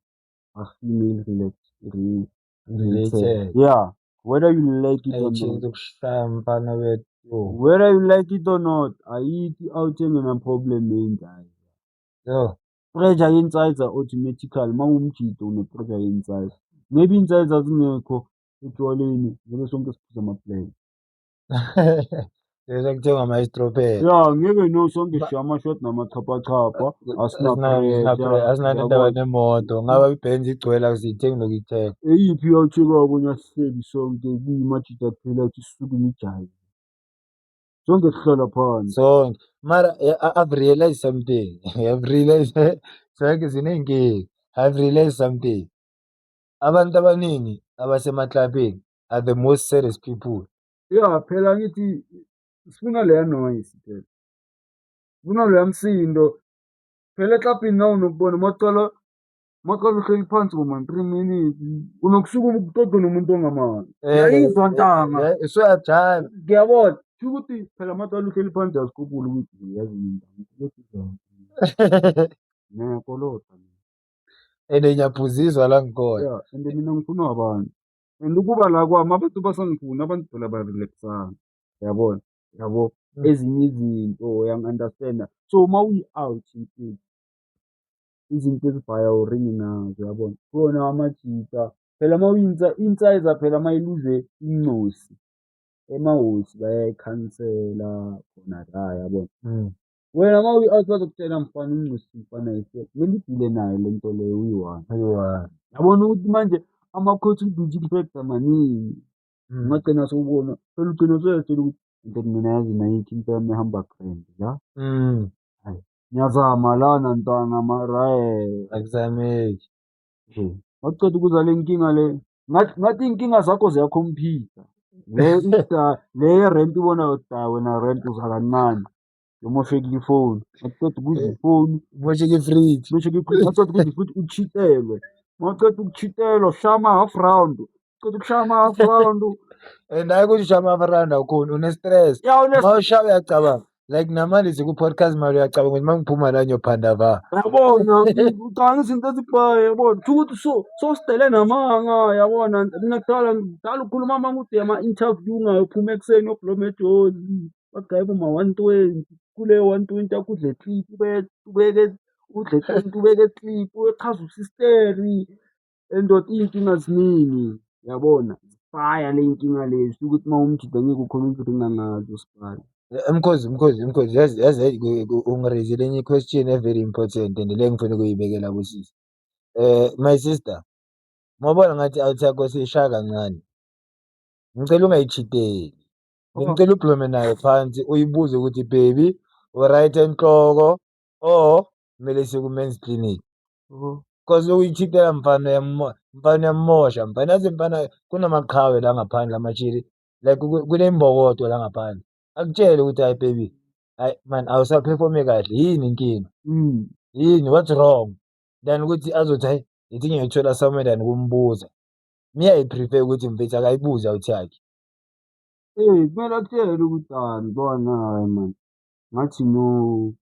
[SPEAKER 3] are female related.
[SPEAKER 2] Related.
[SPEAKER 3] Yeah, whether you like it or
[SPEAKER 2] Ayitshintshi
[SPEAKER 3] not.
[SPEAKER 2] ukushaya mfana wethu.
[SPEAKER 3] Whether you like it or not, ayikho i-out engena-problem yey'nsayiza.
[SPEAKER 2] Yo.
[SPEAKER 3] Pressure yensayiza automatically uma uwumjida une-pressure yensayiza. Maybe iy'nsayiza zingekho etshwaleni ngabe sonke siphuza ama-plan.
[SPEAKER 2] Bese kuthiwa ama-strawberry.
[SPEAKER 3] Ya ngeke no sonke sishaye ama-shot namachapachapa asina-pressure.
[SPEAKER 2] Asinanto indaba nemoto ngabe iBenz igcwele akusiyithengi nokuyithenga.
[SPEAKER 3] Eyiphi i-out sihleli sonke kuyimajida kuphela ukuthi sisukume ijayive. Sonke sihlala phansi.
[SPEAKER 2] Sonke mara I've realized something. I've realized sonke siney'nkinga. I've realized something. Abantu abaningi abasemaklabhini are the most saddest people.
[SPEAKER 3] Ya phela ngithi sifuna leya noise phela. Sifuna loya msindo. Phela eklabhini nawe unokubona mawucala mawucala uhleli phansi boma 3 minutes unokusukuma uxoxe nomuntu ongamazi. Uyayizwa ntanga.
[SPEAKER 2] Usuyajayiva.
[SPEAKER 3] Ngiyabona. Kusho ukuthi phela mawucala uhleli phansi uyasikhuphula ukuthi yazi mina ngiyakolota.
[SPEAKER 2] And ngiyaphuziswa la ngikhona.
[SPEAKER 3] Yeah, and mina ngifuna abantu. And ukuba la kwami abantu basangifuna, abantu phela ba-relax-ana. Uyabona? Yabo? Ezinye izinto uyangi-understand-a. So uma uyi-out mfethu, izinto ezibhaya uringi nazo uyabona. Khona amajita, phela uma insayiza phela uma iluze incosi, emahhosi bayayikhansela khona la yabona. Wena uma uyi-out bazokutshela mfana uncosi mfana kumele udile nayo le nto leyo uyi-one.
[SPEAKER 2] Uyi-one.
[SPEAKER 3] Yabona ukuthi manje ama-contributing factor maningi. Ungagcina sewubona phela ugcina usuyazitshela ukuthi into mina yazi nayikho into yami ehamba grand la. Ngiyazama lana ntwana mara
[SPEAKER 2] Akuzameki.
[SPEAKER 3] nje mawuceda ukuza le nkinga le ngathi ngathi iy'nkinga zakho ziyakhompyutha. Le le ye-rent ubona ukuthi hayi wena rent uza kancane. Umoshekile ifoni, mawuceda ukudla ifoni,
[SPEAKER 2] Mosheka ifriji.
[SPEAKER 3] mosheka ifriji, mawuceda ukudla ifriji uchitelwe. Mawuceda ukuchitelwa ushaya ama-half round, uceda ukushaya ama-half round.
[SPEAKER 2] And hayi ukuthi ushaya ama-half round awukhoni une-stress.
[SPEAKER 3] Ya
[SPEAKER 2] Mawushaya uyacabanga. Like namanje siku-podcast mali uyacabanga ukuthi mangiphuma la ngiyophanda va.
[SPEAKER 3] Yabona ucabanga izinto ezibhayo yabona. Kusho ukuthi so sowusidele namanga yabona. Mina kudala ngidala ukukhuluma amanga ukuthi ama-interview ungayophuma ekuseni uyobloma eJozi. Bakugaye boma-120 kuleyo 120 yakho udle clip ubeke udle 20 ubeke clip uyochaza usisteri. Endoda iy'nkinga ziningi yabona. Zifaya le y'nkinga lezi ukuthi uma umjida ngeke ukhone ukuringa ngazo sibali.
[SPEAKER 2] Mkhozi, mkhozi, mkhozi, yazi yazi ungi-raise-ile enye i-question e-very important and le engifuna ukuyibekela kusisi. My sister, mawubona ngathi i-out yakho seyishaya kancane, ngicela ungayichiteli. Ngicela ukhulume nayo phansi uyibuze ukuthi baby u-right enhloko or kumele siye ku-men's clinic.
[SPEAKER 3] Oh.
[SPEAKER 2] 'Cause ukuyithintela mfana, mfana uyamosha mfana. Yazi mfana, kunamaqhawe la ngaphandle amashiri, like kunembokodo la ngaphandle. Akutshele ukuthi, "Hayi baby, hayi man, awusa-perform-i kahle, yini inkinga? Yini, what's wrong?" Than ukuthi azothi, "Hayi, ithi ngiyothola somewhere," than ukumbuza. Me, I prefer ukuthi mfethu akayibuze out yakhe.
[SPEAKER 3] Kumele akutshele ukuthi, "Ah ntwana, hayi man, ngathi no,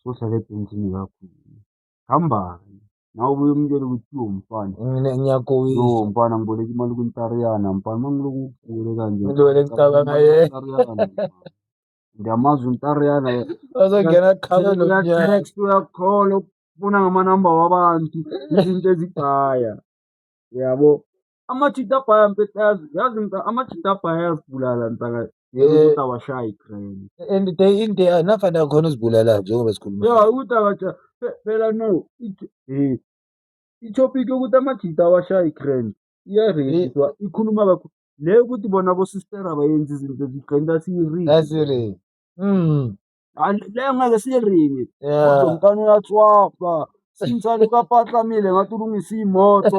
[SPEAKER 3] sohlala ebhentshini kakhulu. Hambani." Nawe ubuye umtshele ukuthi, "Yo mfana,
[SPEAKER 2] Ngiyagowisa.
[SPEAKER 3] no mfana, ngiboleka imali kuNtariyana mfana, uma ngilokhu ngikuboleka kanje."
[SPEAKER 2] Ngilokhu ngicabanga yena.
[SPEAKER 3] uNtariyana. Ngiyamazi uNtariyana.
[SPEAKER 2] Bazongena qhawe lomnyaka.
[SPEAKER 3] Uya-text, uyakhola, ufuna ngamanamba wabantu, izinto ezibhaya. Yabo. Amajita abhaya mfethu, yazi amajita abhaya ayazibulala ntanga ukuthi awashayi grand.
[SPEAKER 2] And day in day out nafana khona uzibulala njengoba sikhuluma.
[SPEAKER 3] Ya, ukuthi phela no, i-topic yokuthi amajita awashayi grand iya-raise-wa, ikhuluma kakhulu. Le yokuthi bona abo-sister abayenzi izinto ezi-grand asiyi-raise.
[SPEAKER 2] That's it.
[SPEAKER 3] Leyo ngeke siyiringe. Kodwa umntwana uyatswapa. Since alokhu apatlamile ngathi ulungisa iy'moto.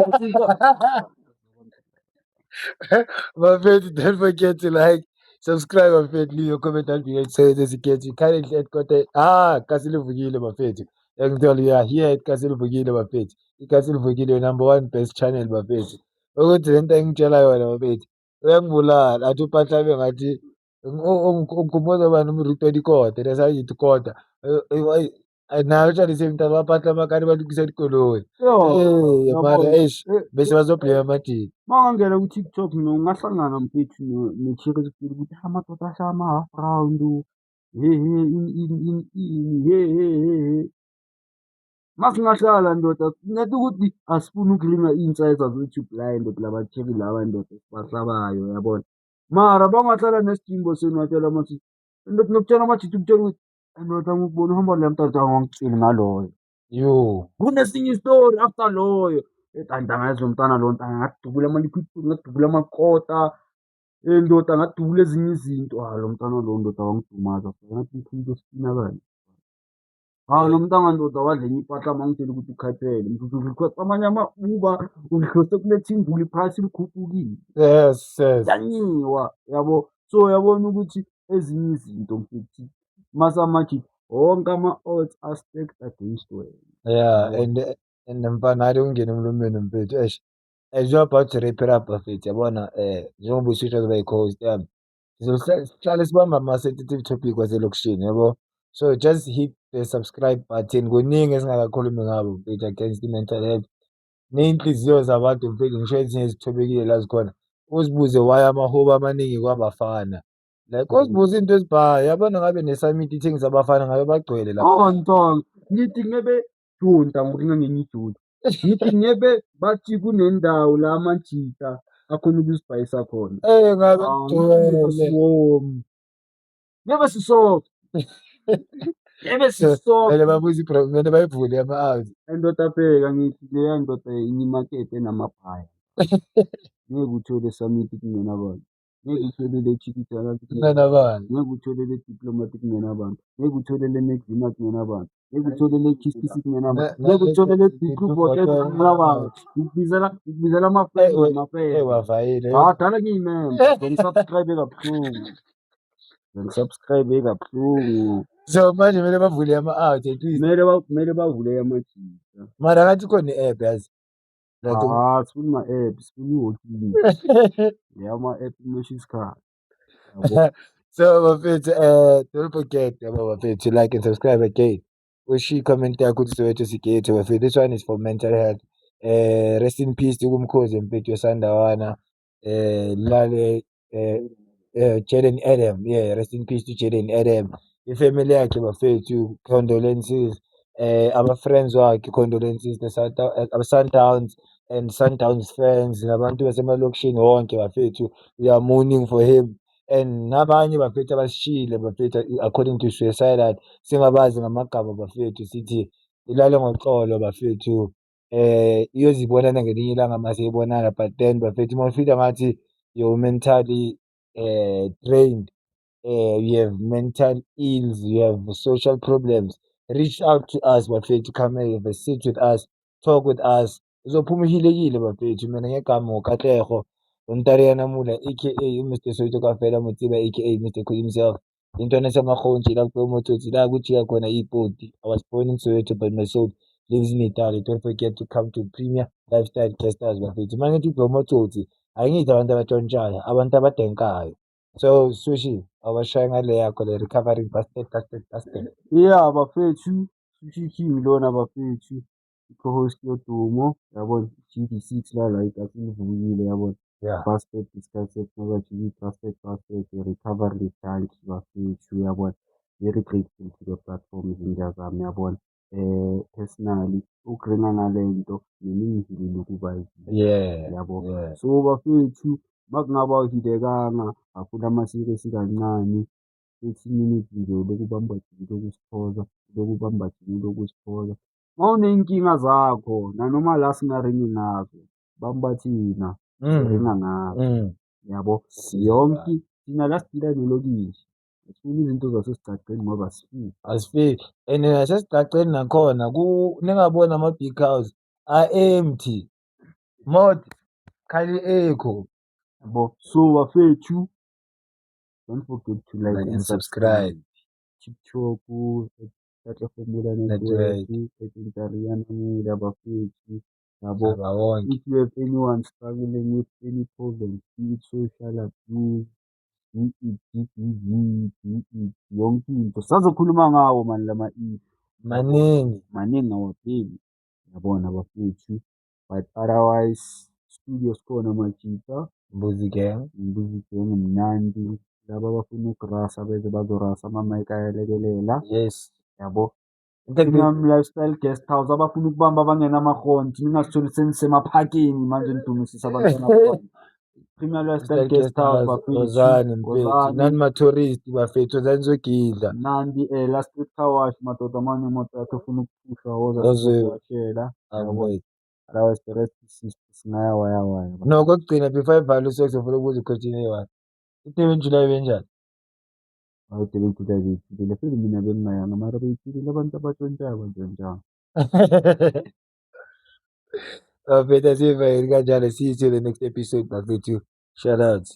[SPEAKER 2] Bafethu, don't forget to like, subscribe bafethu, leave your comment down below. Say this get you currently at Kote. Ah, Kasi Livukile bafethu. Ngithola you are here at Kasi Livukile bafethu. IKasi Livukile, your number one best channel bafethu. Ukuthi lento engitshela yona bafethu, uyangibulala athi upatlame ngathi ungikhumbuza bani umruti wa dikota, that's how you kota. Nayo the same time ba patlama kare ba lokisa dikoloi.
[SPEAKER 3] Yo,
[SPEAKER 2] Eh, mara eish, bese bazo-blame amajita.
[SPEAKER 3] Uma ungangena ku-TikTok no ungahlangana mfethu ne-cherry ezikutshela ukuthi amadoda ashaya ama-half round, he he, ini ini ini ini, he he he he. Masingahlala ndoda, ngathi ukuthi asifuni ukuringa iy'nsiza zethu blind kulaba cherry laba ndoda esibahlabayo, yabona. Mara bangahlala nesidingo senu, watshela amajita. Ndoda nokutshela amajita, ukutshela ukuthi, "Ndoda, ngikubona uhamba le mntwana, awangitsheli ngaloyo."
[SPEAKER 2] Yo.
[SPEAKER 3] Kunesinye isitori after loyo. Kanti angazi lo mntwana lo ntanga ngadubula ama-liquid food, ngadubula amakota, ndoda, ngadubula ezinye izinto. Ah, lo mntwana lo ndoda wangidumaza, ngathi ngifuna ukuyosipina kanje. Hawu, lo mntwana ndoda wadla enye impahla, mangitshela ukuthi ukhathele. Mfuthu u-request amanye ama-Uber, u-request kuletha inguli phasi likhuphukile. Yanyiwa, yabo. So uyabona ukuthi ezinye izinto mfethu masamajita wonke ama-odds are stacked against wena.
[SPEAKER 2] Yeah, and mfana, hhayi ungene emlomeni mfethu, eish. As you're about to wrap it up bafethu, yabona njengoba usisho uzoba i-host yami. Sihlale sibamba ama-sensitive topic waselokishini, yabo. So just hit the subscribe button. Kuningi esingakakhulumi ngabo mfethu against i-mental health. Ney'nhliziyo zabantu mfethu, ngisho ezinye ezithobekile la zikhona. Uzibuze why amahoba amaningi kwabafana. Like uzibuze into ezibhayo, yabona ngabe ne-summit ithengisa abafana ngabe bagcwele lapha.
[SPEAKER 3] Oh ntanga, ngithi ngebe junta ngokuringa ngenye ijunta. Ngithi ngebe bathi kunendawo la amajita akhona ukuzibhayisa khona.
[SPEAKER 2] Eh, ngabe
[SPEAKER 3] Ah,
[SPEAKER 2] kugcwele.
[SPEAKER 3] Siwomi. Ngebe sisoke. Ngebe sisoke.
[SPEAKER 2] Kumele babuze kumele bayivule ama-out.
[SPEAKER 3] Ndoda bheka, ngithi leya ndoda inye imakethe enamabhaya. Ngeke uthole summit kungenabantu. Ngeke uthole le chikichaka.
[SPEAKER 2] Kungenabantu.
[SPEAKER 3] Ngeke uthole le diplomatic kungenabantu. Ngeke uthole le Maxima kungenabantu. Ngeke uthole le Kiss Kiss kungenabantu. Ngeke uthole le Diku Hotel kungenabantu. Ngikubizela ama-friend namafriend.
[SPEAKER 2] Eh, wavayile.
[SPEAKER 3] Ah, dala ngiyimemba. Ngi-subscribe kabuhlungu. Ngi-subscribe kabuhlungu.
[SPEAKER 2] So manje kumele bavule ama-out at least.
[SPEAKER 3] Kumele bavule amajita.
[SPEAKER 2] Mara ngathi khona i-app yazi. Like
[SPEAKER 3] Ah, sifuna ma-app, sifuna i-walk-in. Leya ma-app imosha isikhathi. Yabo.
[SPEAKER 2] So bafethu, don't forget, yabo bafethu, to like and subscribe again. Ushiye i-comment yakho ukuthi Soweto sigethe bafethu. This one is for mental health. Rest in peace kumkhozi mfethu weSandawana. Lale Jaden Adam. Yeah, rest in peace to Jaden Adam. I-family yakhe bafethu, condolences. Ama-friends wakhe, condolences. The Sundowns and Sundowns fans nabantu basemalokishini wonke bafethu. We are mourning for him. And nabanye bafethu abasishiyile bafethu according to suicidal, singabazi ngamagama bafethu, sithi ilale ngoxolo bafethu. Iyozibonana ngelinye ilanga mase ibonana, but then bafethu uma ufika ngathi you're mentally drained, you have mental ills, you have social problems, reach out to us bafethu, come and have a sit with us. Talk with us. Uzophuma uhilekile bafethu. Mina ngegama uKatlego Ontariana Mula aka uMr Soweto Kafela Motsiba aka Mr Cool himself. Intwana yaseMakgontshi la kulo Motsotsi la kujika khona ipoti. I was born in Soweto but my soul lives in Italy. Don't forget to come to Premier Lifestyle Guest House bafethu. Mangithi kulo Motsotsi angithi abantu abatshontshayo, abantu abadenkayo. So Sushi, awashaye ngale yakho le recovering busted busted busted.
[SPEAKER 3] Yeah bafethu, Sushi King lona bafethu, i-co-host yodumo yabona, GD6 la la ikasi livukile yabona. Busted disgusted ngoba busted busted recovery junkie bafethu yabona. Very grateful to the platform izinja zami yabona. Personally ukuringa ngale nto mina ukuba yabo. So bafethu makungaba awuhilekanga akhula ama-serious kancane 30 minutes nje ulokhu ubamba ulokhu usiphoza, ulokhu ubamba ulokhu usiphoza. Uma uney'nkinga zakho nanoma la singaringi ngazo, bamba thina siringa ngazo yabo. Yonke thina la sidila nelokishi, asifuni izinto zasesigcagceni ngoba asifiki.
[SPEAKER 2] Asifiki and nasesigcagceni nakhona ningaboni ama-big house a-empty mod khali echo.
[SPEAKER 3] Yabo, so bafethu don't forget to like
[SPEAKER 2] Like
[SPEAKER 3] and
[SPEAKER 2] and subscribe.
[SPEAKER 3] subscribe. TikTok Katlego Mula Network,
[SPEAKER 2] Network.
[SPEAKER 3] at Mula bafethu yabo.
[SPEAKER 2] Mhlaba wonke.
[SPEAKER 3] If you have anyone struggling with any problem, be it social abuse, be it GBV, be it yonke into. Sazokhuluma ngawo man lama issue.
[SPEAKER 2] Maningi.
[SPEAKER 3] Maningi awapheli yabona bafethu. But otherwise studio sikhona majita.
[SPEAKER 2] Mbuzi gang.
[SPEAKER 3] Mbuzi gang mnandi. Laba abafuna ukurasa beze bazorasa ama-mic ayalekelela yabo. Premium Lifestyle Guest House abafuna ukubamba abangenamahonti ningasitholi senisemaphakeni manje nidumisisa abantwana babantu. Premium Lifestyle Guest House bafethu.
[SPEAKER 2] Wozani mfethu.
[SPEAKER 3] Wozani.
[SPEAKER 2] Nani ma-tourist bafethu, wozani nizogidla.
[SPEAKER 3] Mnandi last street car wash madoda manje imoto yakho efuna ukuphusha woza
[SPEAKER 2] Woze.
[SPEAKER 3] sizokuwashela. Yabo.
[SPEAKER 2] Awu.
[SPEAKER 3] Otherwise the rest is history singaya waya waya.
[SPEAKER 2] No, kokugcina before ivale uSox ngifuna ukubuza i-question eyi-one. I-Durban July benjani?
[SPEAKER 3] Hayi Durban July beyithulile futhi mina bengingayanga mara beyithulile abantu abatshontshayo bantshontshayo.
[SPEAKER 2] Bafethu asivayeli kanjalo. See you to the next episode bafethu. Shout out.